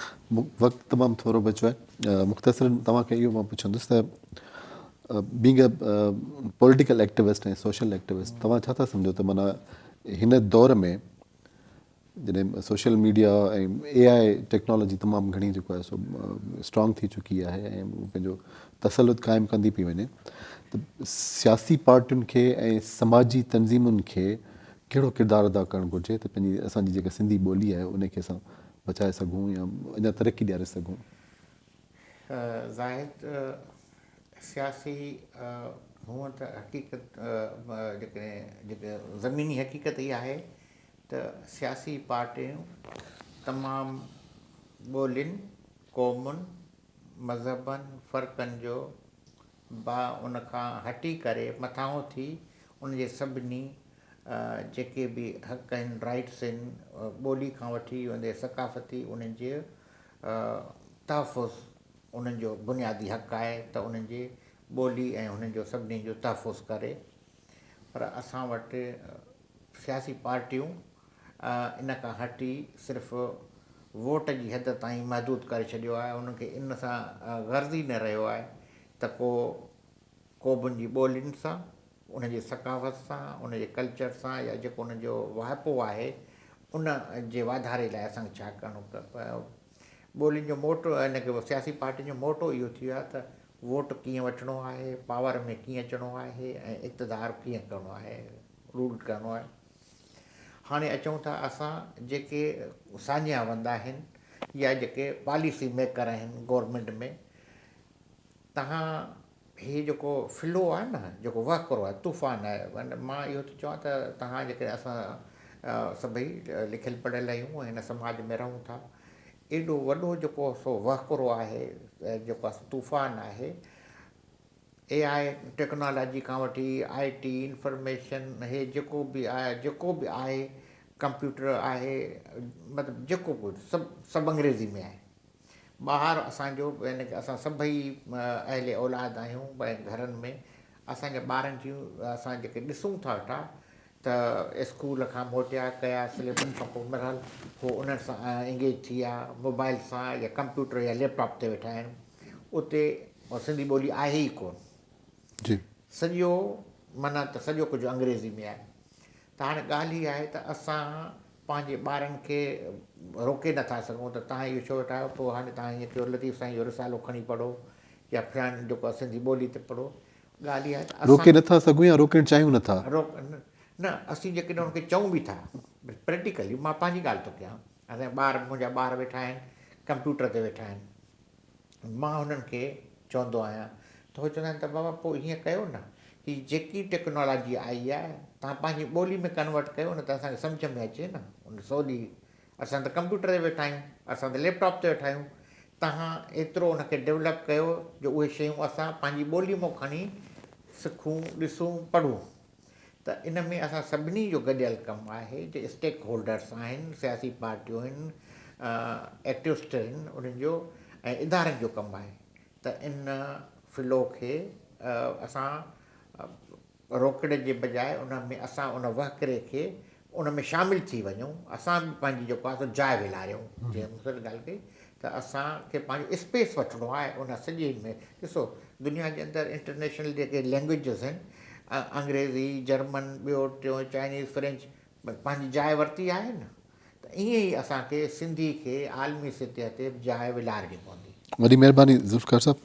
وقت تمام ٿورو بچيو آهي مختصرا توهان کي اهو مان پڇندس ته being a political activist ۽ social activist توهان ڇا ٿا سمجهو ته معنيٰ هن دور ۾ جڏهن social media ۽ A I technology تمام گهڻي جيڪو آهي سو اسٽرانگ ٿي چڪي آهي ۽ پنهنجو تسلط قائم ڪندي پئي وڃي ته سياسي پارٽين کي ۽ سماجي تنظيمن کي ڪهڙو ڪردار ادا ڪرڻ گهرجي ته پنهنجي اسان جي جيڪا سنڌي ٻولي آهي ان کي اسان بچائي سگهون يا اڃا ترقي ڏياري سگهون. زاهد سياسي هونء ته حقيقت جيڪڏهن جيڪي زميني حقيقت اها آهي ته سياسي پارٽيون تمام ٻولين، قومن، مذهبن، فرقن جو با ان کان هٽي ڪري مٿانهون ٿي ان جي سڀني جيڪي به حق آهن، رائٽس آهن، ٻولي کان وٺي ويندي ثقافتي انهن جي تحفظ انهن جو بنيادي حق آهي ته انهن جي ٻولي ۽ انهن جو سڀني جو تحفظ ڪري پر اسان وٽ سياسي پارٽيون ان کان هٽي صرف ووٽ جي حد تائين محدود ڪري ڇڏيو آهي انهن کي ان سان غرض ئي نه رهيو آهي ته ڪو قومن جي ٻولين سان ان جي ثقافت سان ان جي ڪلچر سان يا جيڪو انهن جو واهپو آهي ان جي واڌاري لاء اسان کي ڇا ڪرڻو ٻولين جو موٽو ان کي سياسي پارٽين جو موٽو اهو ٿي ويو آهي ته ووٽ ڪيئن وٺڻو آهي، پاور ۾ ڪيئن اچڻو آهي ۽ اقتدار ڪيئن ڪرڻو آهي، رول ڪرڻو آهي. هاڻي اچون ٿا اسان جيڪي ساڃاهه وند آهن يا جيڪي پاليسي ميڪر آهن گورنمينٽ ۾ تهان هي جيڪو فلو آهي نه جيڪو وهڪرو آهي طوفان آهي مان اهو ٿو چوان ته تهان جيڪڏهن اسان سڀئي لکيل پڙهيل آهيون ۽ هن سماج ۾ رهون ٿا ايڏو وڏو جيڪو سو وهڪرو آهي جيڪو آهي طوفان آهي اي آء ٽيڪنالاجي کان وٺي آء ٽي انفارميشن هي جيڪو به آهي جيڪو به آهي ڪمپيوٽر آهي مطلب جيڪو به سڀ سڀ انگريزي ۾ آهي ٻاهر اسان جو يعني ڪه اسان سڀئي اهل اولاد آهيون ۽ گهرن ۾ اسان جا ٻارن جون اسان جيڪي ڏسون ٿا ويٺا ته اسڪول کان موٽيا ڪيا سليبس کان پوء بهرحال هو انهن سان انگيج ٿي ويا موبائل سان يا ڪمپيوٽر يا ليپ ٽاپ تي ويٺا آهن اتي سنڌي ٻولي آهي ئي ڪون جي سڄو معنيٰ ته سڄو ڪجهه انگريزي ۾ آهي ته هاڻي ڳالهه هي آهي ته اسان پنهنجي ٻارن کي روڪي نه ٿا سگهون ته توهان اهو ڇو ويٺا آهيو پوء هاڻي توهان هيئن ڪيو لطيف سائين جو رسالو کڻي پڙهو يا فلان جيڪو آهي سنڌي ٻولي تي پڙهو ڳالهه اها آهي ته اسان روڪي نه ٿا سگهون يا روڪڻ چاهيون نه ٿا. روڪ نه اسين جيڪڏهن ان کي چئون به ٿا پريڪٽيڪلي مان پنهنجي ڳالهه ٿو ڪيان اسان جا ٻار منهنجا ٻار ويٺا آهن ڪمپيوٽر تي ويٺا آهن مان هنن کي چوندو آهيان ته هو چوندا آهن ته بابا پوء هيئن ڪيو نه هي جيڪي ٽيڪنالاجي آئي آهي توهان پنهنجي ٻولي ۾ ڪنورٽ ڪيو نه ته اسان کي سمجهه ۾ اچي نه ان سولي اسان ته ڪمپيوٽر تي ويٺا آهيون اسان ته ليپ ٽاپ تي ويٺا آهيون توهان ايترو ان کي ڊولپ ڪيو جو اهي شيون اسان پنهنجي ٻولي مان کڻي سکون ڏسون پڙهون ته ان ۾ اسان سڀني جو گڏيل ڪم آهي جي اسٽيڪ هولڊرس آهن، سياسي پارٽيون آهن، ايڪٽوسٽ آهن انهن جو ۽ ادارن جو ڪم آهي ته ان فلو کي اسان روڪڻ جي بجاء ان ۾ اسان ان وهڪري کي ان ۾ شامل ٿي وڃون اسان به پنهنجي جيڪو آهي سو جاء ولاريون جيئن مون سان ڳالهه ڪئي ته اسان کي پنهنجو اسپيس وٺڻو آهي ان سڄي ۾ ڏسو دنيا جي اندر انٽرنيشنل جيڪي لينگويجز آهن انگريزي جرمن ٻيو ٽيون چائنيز فرينچ پنهنجي جاء ورتي آهي نه ته ائين ئي اسان کي سنڌي کي عالمي سطح تي به جاء ولارڻي پوندي. وڏي مهرباني ذوالفقار صاحب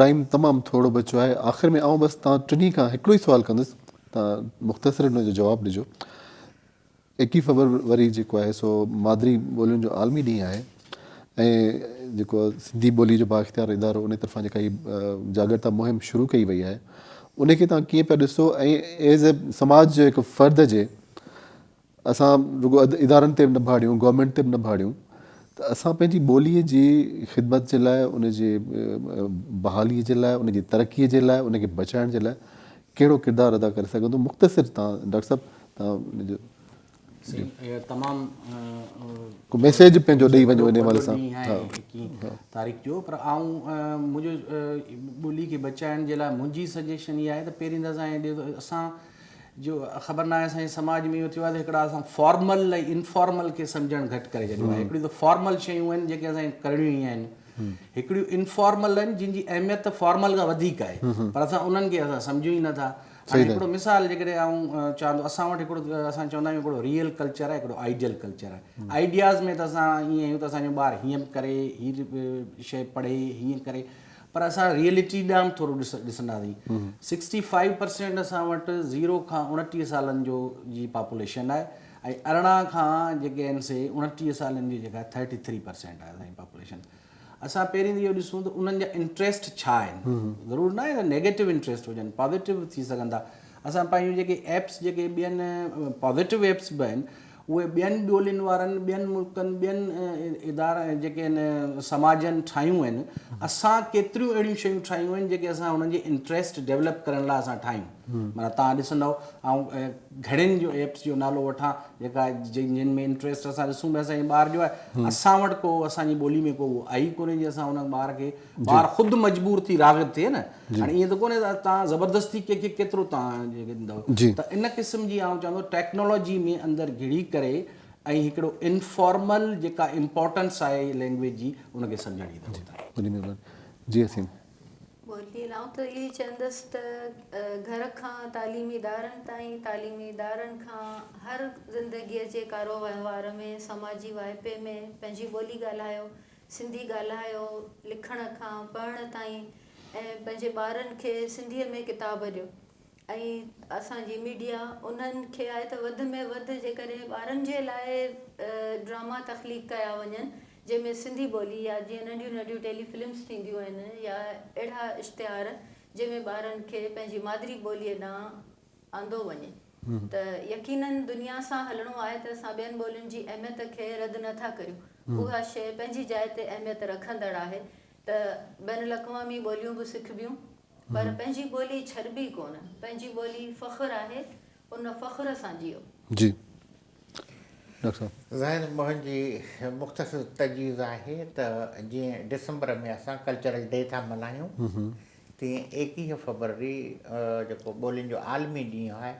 ٽائيم تمام ٿورو بچيو آهي آخر ۾ آئون بس توهان ٽنهي کان هڪڙو ئي سوال ڪندس توهان مختصر ان جو جواب ڏجو ايڪيهه فبروري جيڪو آهي سو مادري ٻولين جو عالمي ڏينهن آهي ۽ جيڪو سنڌي ٻولي جو بااختيار ادارو ان طرفان جيڪا هي جاڳرتا مهم شروع ڪئي وئي آهي ان کي توهان ڪيئن پيا ڏسو ۽ ايز اي سماج جو هڪ فرد جي اسان رڳو ادارن تي به نه ڀاڙيون، گورنمينٽ تي به نه ڀاڙيون ته اسان پنهنجي ٻوليء جي خدمت جي لاء، ان جي بحاليء جي لاء، ان جي ترقيء جي لاء، ان کي بچائڻ جي لاء ڪهڙو ڪردار ادا ڪري سگهندو؟ مختصر تان ڊاڪٽر صاحب تان ان جو سائين اهو تمام ڪو ميسيج پنهنجو ڏئي وڃو ان حوالي سان. تاريخ جو پر آئون منهنجو ٻولي کي بچائڻ جي لاء منهنجي سجيشن اها آهي ته پهرين ته اسان اسان جو خبر ناهي اسان جي سماج ۾ اهو ٿيو آهي ته هڪڙا اسان فارمل ۽ انفارمل کي سمجهڻ گهٽ ڪري ڇڏيو آهي هڪڙيون ته فارمل شيون آهن جيڪي اسان کي ڪرڻيون ئي آهن هڪڙيون انفارمل آهن جن جي اهميت فارمل کان وڌيڪ آهي پر اسان انهن کي اسان سمجهون ئي نٿا هاڻي هڪڙو مثال جيڪڏهن آئون چوان ٿو اسان وٽ هڪڙو اسان چوندا آهيون هڪڙو ريئل ڪلچر آهي هڪڙو آئيڊيل ڪلچر آهي آئيڊياز ۾ ته اسان ائين آهيون ته اسانجو ٻار هيئن به ڪري هي شيء پڙهي هيئن ڪري پر اسان ريئلٽي ڏانهن به ٿورو ڏسنداسين 65% اسان وٽ زيرو کان 29 سالن جو جي پاپوليشن آهي ۽ 18 کان جيڪي آهن سي 29 سالن جي جيڪا 33% آهي اسان جي پاپوليشن اسان پهرين ته اهو ڏسون ته انهن جا انٽريسٽ ڇا آهن ضرور نه آهي ته نيگيٽو انٽريسٽ هجن پازيٽو به ٿي سگهن ٿا اسان پنهنجون جيڪي ايپس جيڪي ٻين پازيٽو ايپس به آهن اهي ٻين ٻولين وارن ٻين ملڪن ٻين ادارن جيڪي آهن سماجن ٺاهيون آهن اسان ڪيتريون اهڙيون شيون ٺاهيون آهن جيڪي اسان انهن جي انٽريسٽ ڊيولپ ڪرڻ لاء اسان ٺاهيون معنيٰ توهان ڏسندؤ آئون گهڻين جو ايپس جو نالو وٺان جيڪا جن ۾ انٽريسٽ اسان ڏسون پيا اسان جي ٻار جو آهي اسان وٽ ڪو اسان جي ٻولي ۾ ڪو اهو آهي ئي ڪونهي جي اسان ان ٻار کي ٻار خود مجبور ٿي راغب ٿئي نه هاڻي ائين ته ڪونهي ته توهان زبردستي ڪنهن کي ڪيترو توهان ڏيندؤ ته ان قسم جي آئون چوان ٿو ٽيڪنالاجي ۾ اندر گهڙي ڪري ۽ هڪڙو انفارمل جيڪا امپورٽنس آهي لينگويج جي ان کي سمجهڻ جي ضرورت آهي. وڏي مهرباني جي حسين. ٻولي آئون ته اهو ئي چوندس ته گهر کان تعليمي ادارن تائين تعليمي ادارن کان هر زندگيء جي ڪارو وهنوار ۾ سماجي واهپي ۾ پنهنجي ٻولي ڳالهايو سنڌي ڳالهايو، لکڻ کان پڙهڻ تائين ۽ پنهنجي ٻارن کي سنڌيء ۾ ڪتاب ڏيو ۽ اسان جي ميڊيا انهن کي آهي ته وڌ ۾ وڌ جيڪڏهن ٻارن جي لاء ڊراما تخليق ڪيا وڃن جنهن ۾ سنڌي ٻولي يا جيئن ننڍيون ننڍيون ٽيلي فلمز ٿينديون آهن يا اهڙا اشتهار جنهن ۾ ٻارن کي پنهنجي مادري ٻوليء ڏانهن آندو وڃي ته يقينن دنيا سان هلڻو آهي ته اسان ٻين ٻولين جي اهميت کي رد نه ٿا ڪريون اها شيء پنهنجي جاء تي اهميت رکندڙ آهي ته بين الاقوامي ٻوليون به سکبيون پر پنهنجي ٻولي ڇڏبي ڪونه پنهنجي ٻولي فخر آهي ان فخر سان جيئو. جي ڊاڪٽر صاحب. ظاهر منهنجي مختصر تجويز آهي ته جيئن ڊسمبر ۾ اسان ڪلچرل ڊي ٿا ملهايون تيئن ايڪيهه فبروري جيڪو ٻولين جو عالمي ڏينهن آهي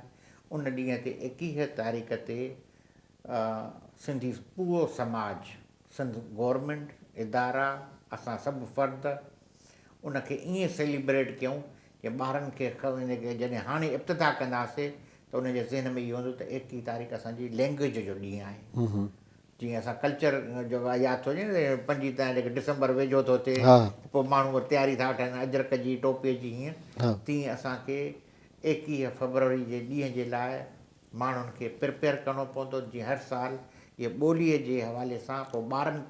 ان ڏينهن تي ايڪيهه تاريخ تي سنڌي پورو سماج سنڌ گورنمينٽ ادارا اسان سڀ فرد ان کي ائين سيليبريٽ ڪيون جي ٻارن کي جڏهن هاڻي ابتدا ڪنداسي ته ان جي ذهن ۾ اهو هوندو ته ايڪيهه تاريخ اسان جي لينگويج جو ڏينهن آهي جيئن اسان ڪلچر جو ياد ٿو اچي نه پنجين تاريخ ڊسمبر ويجهو ٿو ٿئي پوء ماڻهو تياري ٿا وٺن اجرڪ جي ٽوپي جي هيئن تيئن اسان کي ايڪيهه فبروري جي ڏينهن جي لاء ماڻهن کي پرپيئر ڪرڻو پوندو جيئن هر سال اهي ٻوليء جي حوالي سان پوء ٻارن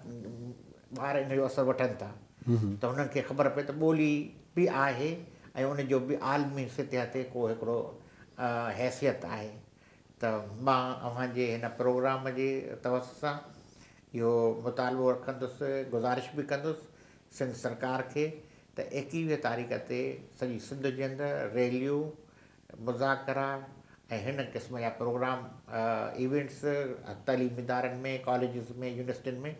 ٻار ان جو اثر وٺن ٿا ته هنن کي خبر پئي ته ٻولي به آهي ۽ ان جو به عالمي سطح تي ڪو هڪڙو حيثيت آهي ته مان اوهان جي هن پروگرام جي توسط سان اهو مطالبو رکندس گذارش به ڪندس سنڌ سرڪار کي ته ايڪيوهه تاريخ تي سڄي سنڌ جي اندر ريليون مذاڪرا ۽ هن قسم جا پروگرام ايونٽس تعليمي ادارن ۾ ڪاليجز ۾ يونيورسٽين ۾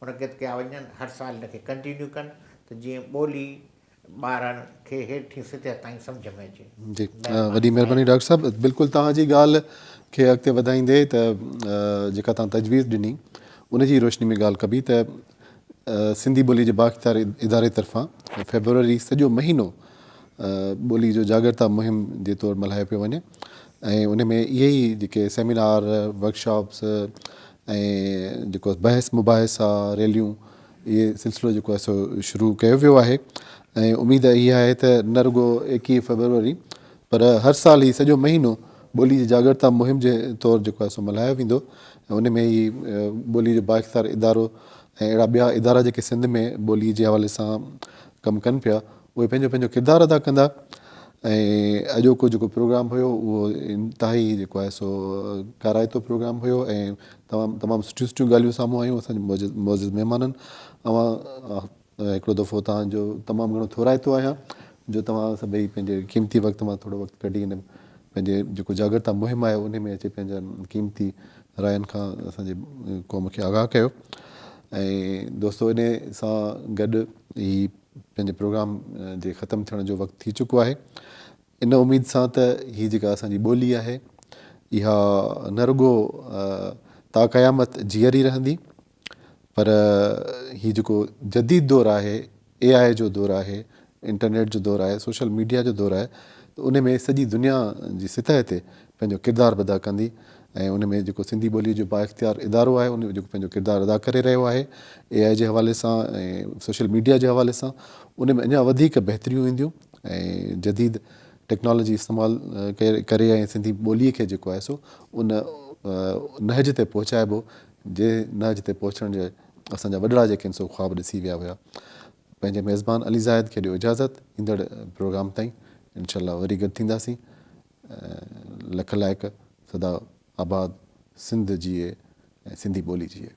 منعقد ڪيا وڃن هر سال ان کي ڪنٽينيو ڪن ته جيئن ٻولي ٻارن کي هيٺين سطح تائين سمجهه ۾ اچي. جي وڏي مهرباني ڊاڪٽر صاحب بلڪل توهان جي ڳالهه کي اڳتي وڌائيندي ته جيڪا توهان تجويز ڏني ان جي روشني ۾ ڳالهه ڪبي ته سنڌي ٻولي جي بااختيار اداري طرفان فيبروري سڄو مهينو ٻولي جو جاڳرتا مهم جي طور ملهايو پيو وڃي ۽ ان ۾ اهي ئي جيڪي سيمينار ورڪشاپس ۽ جيڪو بحث مباحثا ريليون اهي سلسلو جيڪو آهي سو شروع ڪيو ويو آهي ۽ اميد اها آهي ته نه رڳو ايڪيهه فيبروري پر هر سال هي سڄو مهينو ٻولي جي جاڳرتا مهم جي طور جيڪو آهي سو ملهايو ويندو ۽ ان ۾ هي ٻولي جو بااختيار ادارو ۽ اهڙا ٻيا ادارا جيڪي سنڌ ۾ ٻولي جي حوالي سان ڪم ڪن پيا اهي پنهنجو پنهنجو ڪردار ادا ڪندا ۽ اڄوڪو جيڪو پروگرام هيو اهو انتهائي جيڪو آهي سو ڪارائتو پروگرام هيو ۽ تمام تمام سٺيون سٺيون ڳالهيون سامهون آيون اسان جي معزز مهمانن اوهان هڪڙو دفعو توهان جو تمام گهڻو ٿورائتو آهيان جو توهان سڀئي پنهنجي قيمتي وقت مان ٿورو وقت ڪڍي هن پنهنجي جيڪو جاڳرتا مهم آهي ان ۾ اچي پنهنجن قيمتي راين کان اسان جي قوم کي آگاهه ڪيو ۽ دوستو ان سان گڏ هي پنهنجي پروگرام جي ختم ٿيڻ جو وقت ٿي چڪو آهي ان اميد سان ته هي جيڪا اسان جي ٻولي آهي اها نه رڳو تا قيامت جيئري رهندي پر هي جيڪو جديد دور آهي اي آء جو دور آهي انٽرنيٽ جو دور آهي سوشل ميڊيا جو دور آهي ته ان ۾ سڄي دنيا جي سطح تي پنهنجو ڪردار ادا ڪندي ۽ ان ۾ جيڪو سنڌي ٻوليء جو بااختيار ادارو آهي ان جيڪو پنهنجو ڪردار ادا ڪري رهيو آهي اي آء جي حوالي سان ۽ سوشل ميڊيا جي حوالي سان ان ۾ اڃا وڌيڪ بهتريون اينديون ۽ جديد ٽيڪنالاجي استعمال ڪري ۽ سنڌي ٻوليء کي جيڪو آهي سو ان نهج تي پهچائبو جنهن نهج تي پهچڻ جي اسان جا وڏڙا جيڪي آهن سو خواب ڏسي ويا هيا. پنهنجي ميزبان علي زاهد کي ڏيو اجازت ايندڙ پروگرام تائين انشاء الله وري گڏ ٿينداسين لک لائق سدا آباد سنڌ جيئي ۽ سنڌي ٻولي جيئي.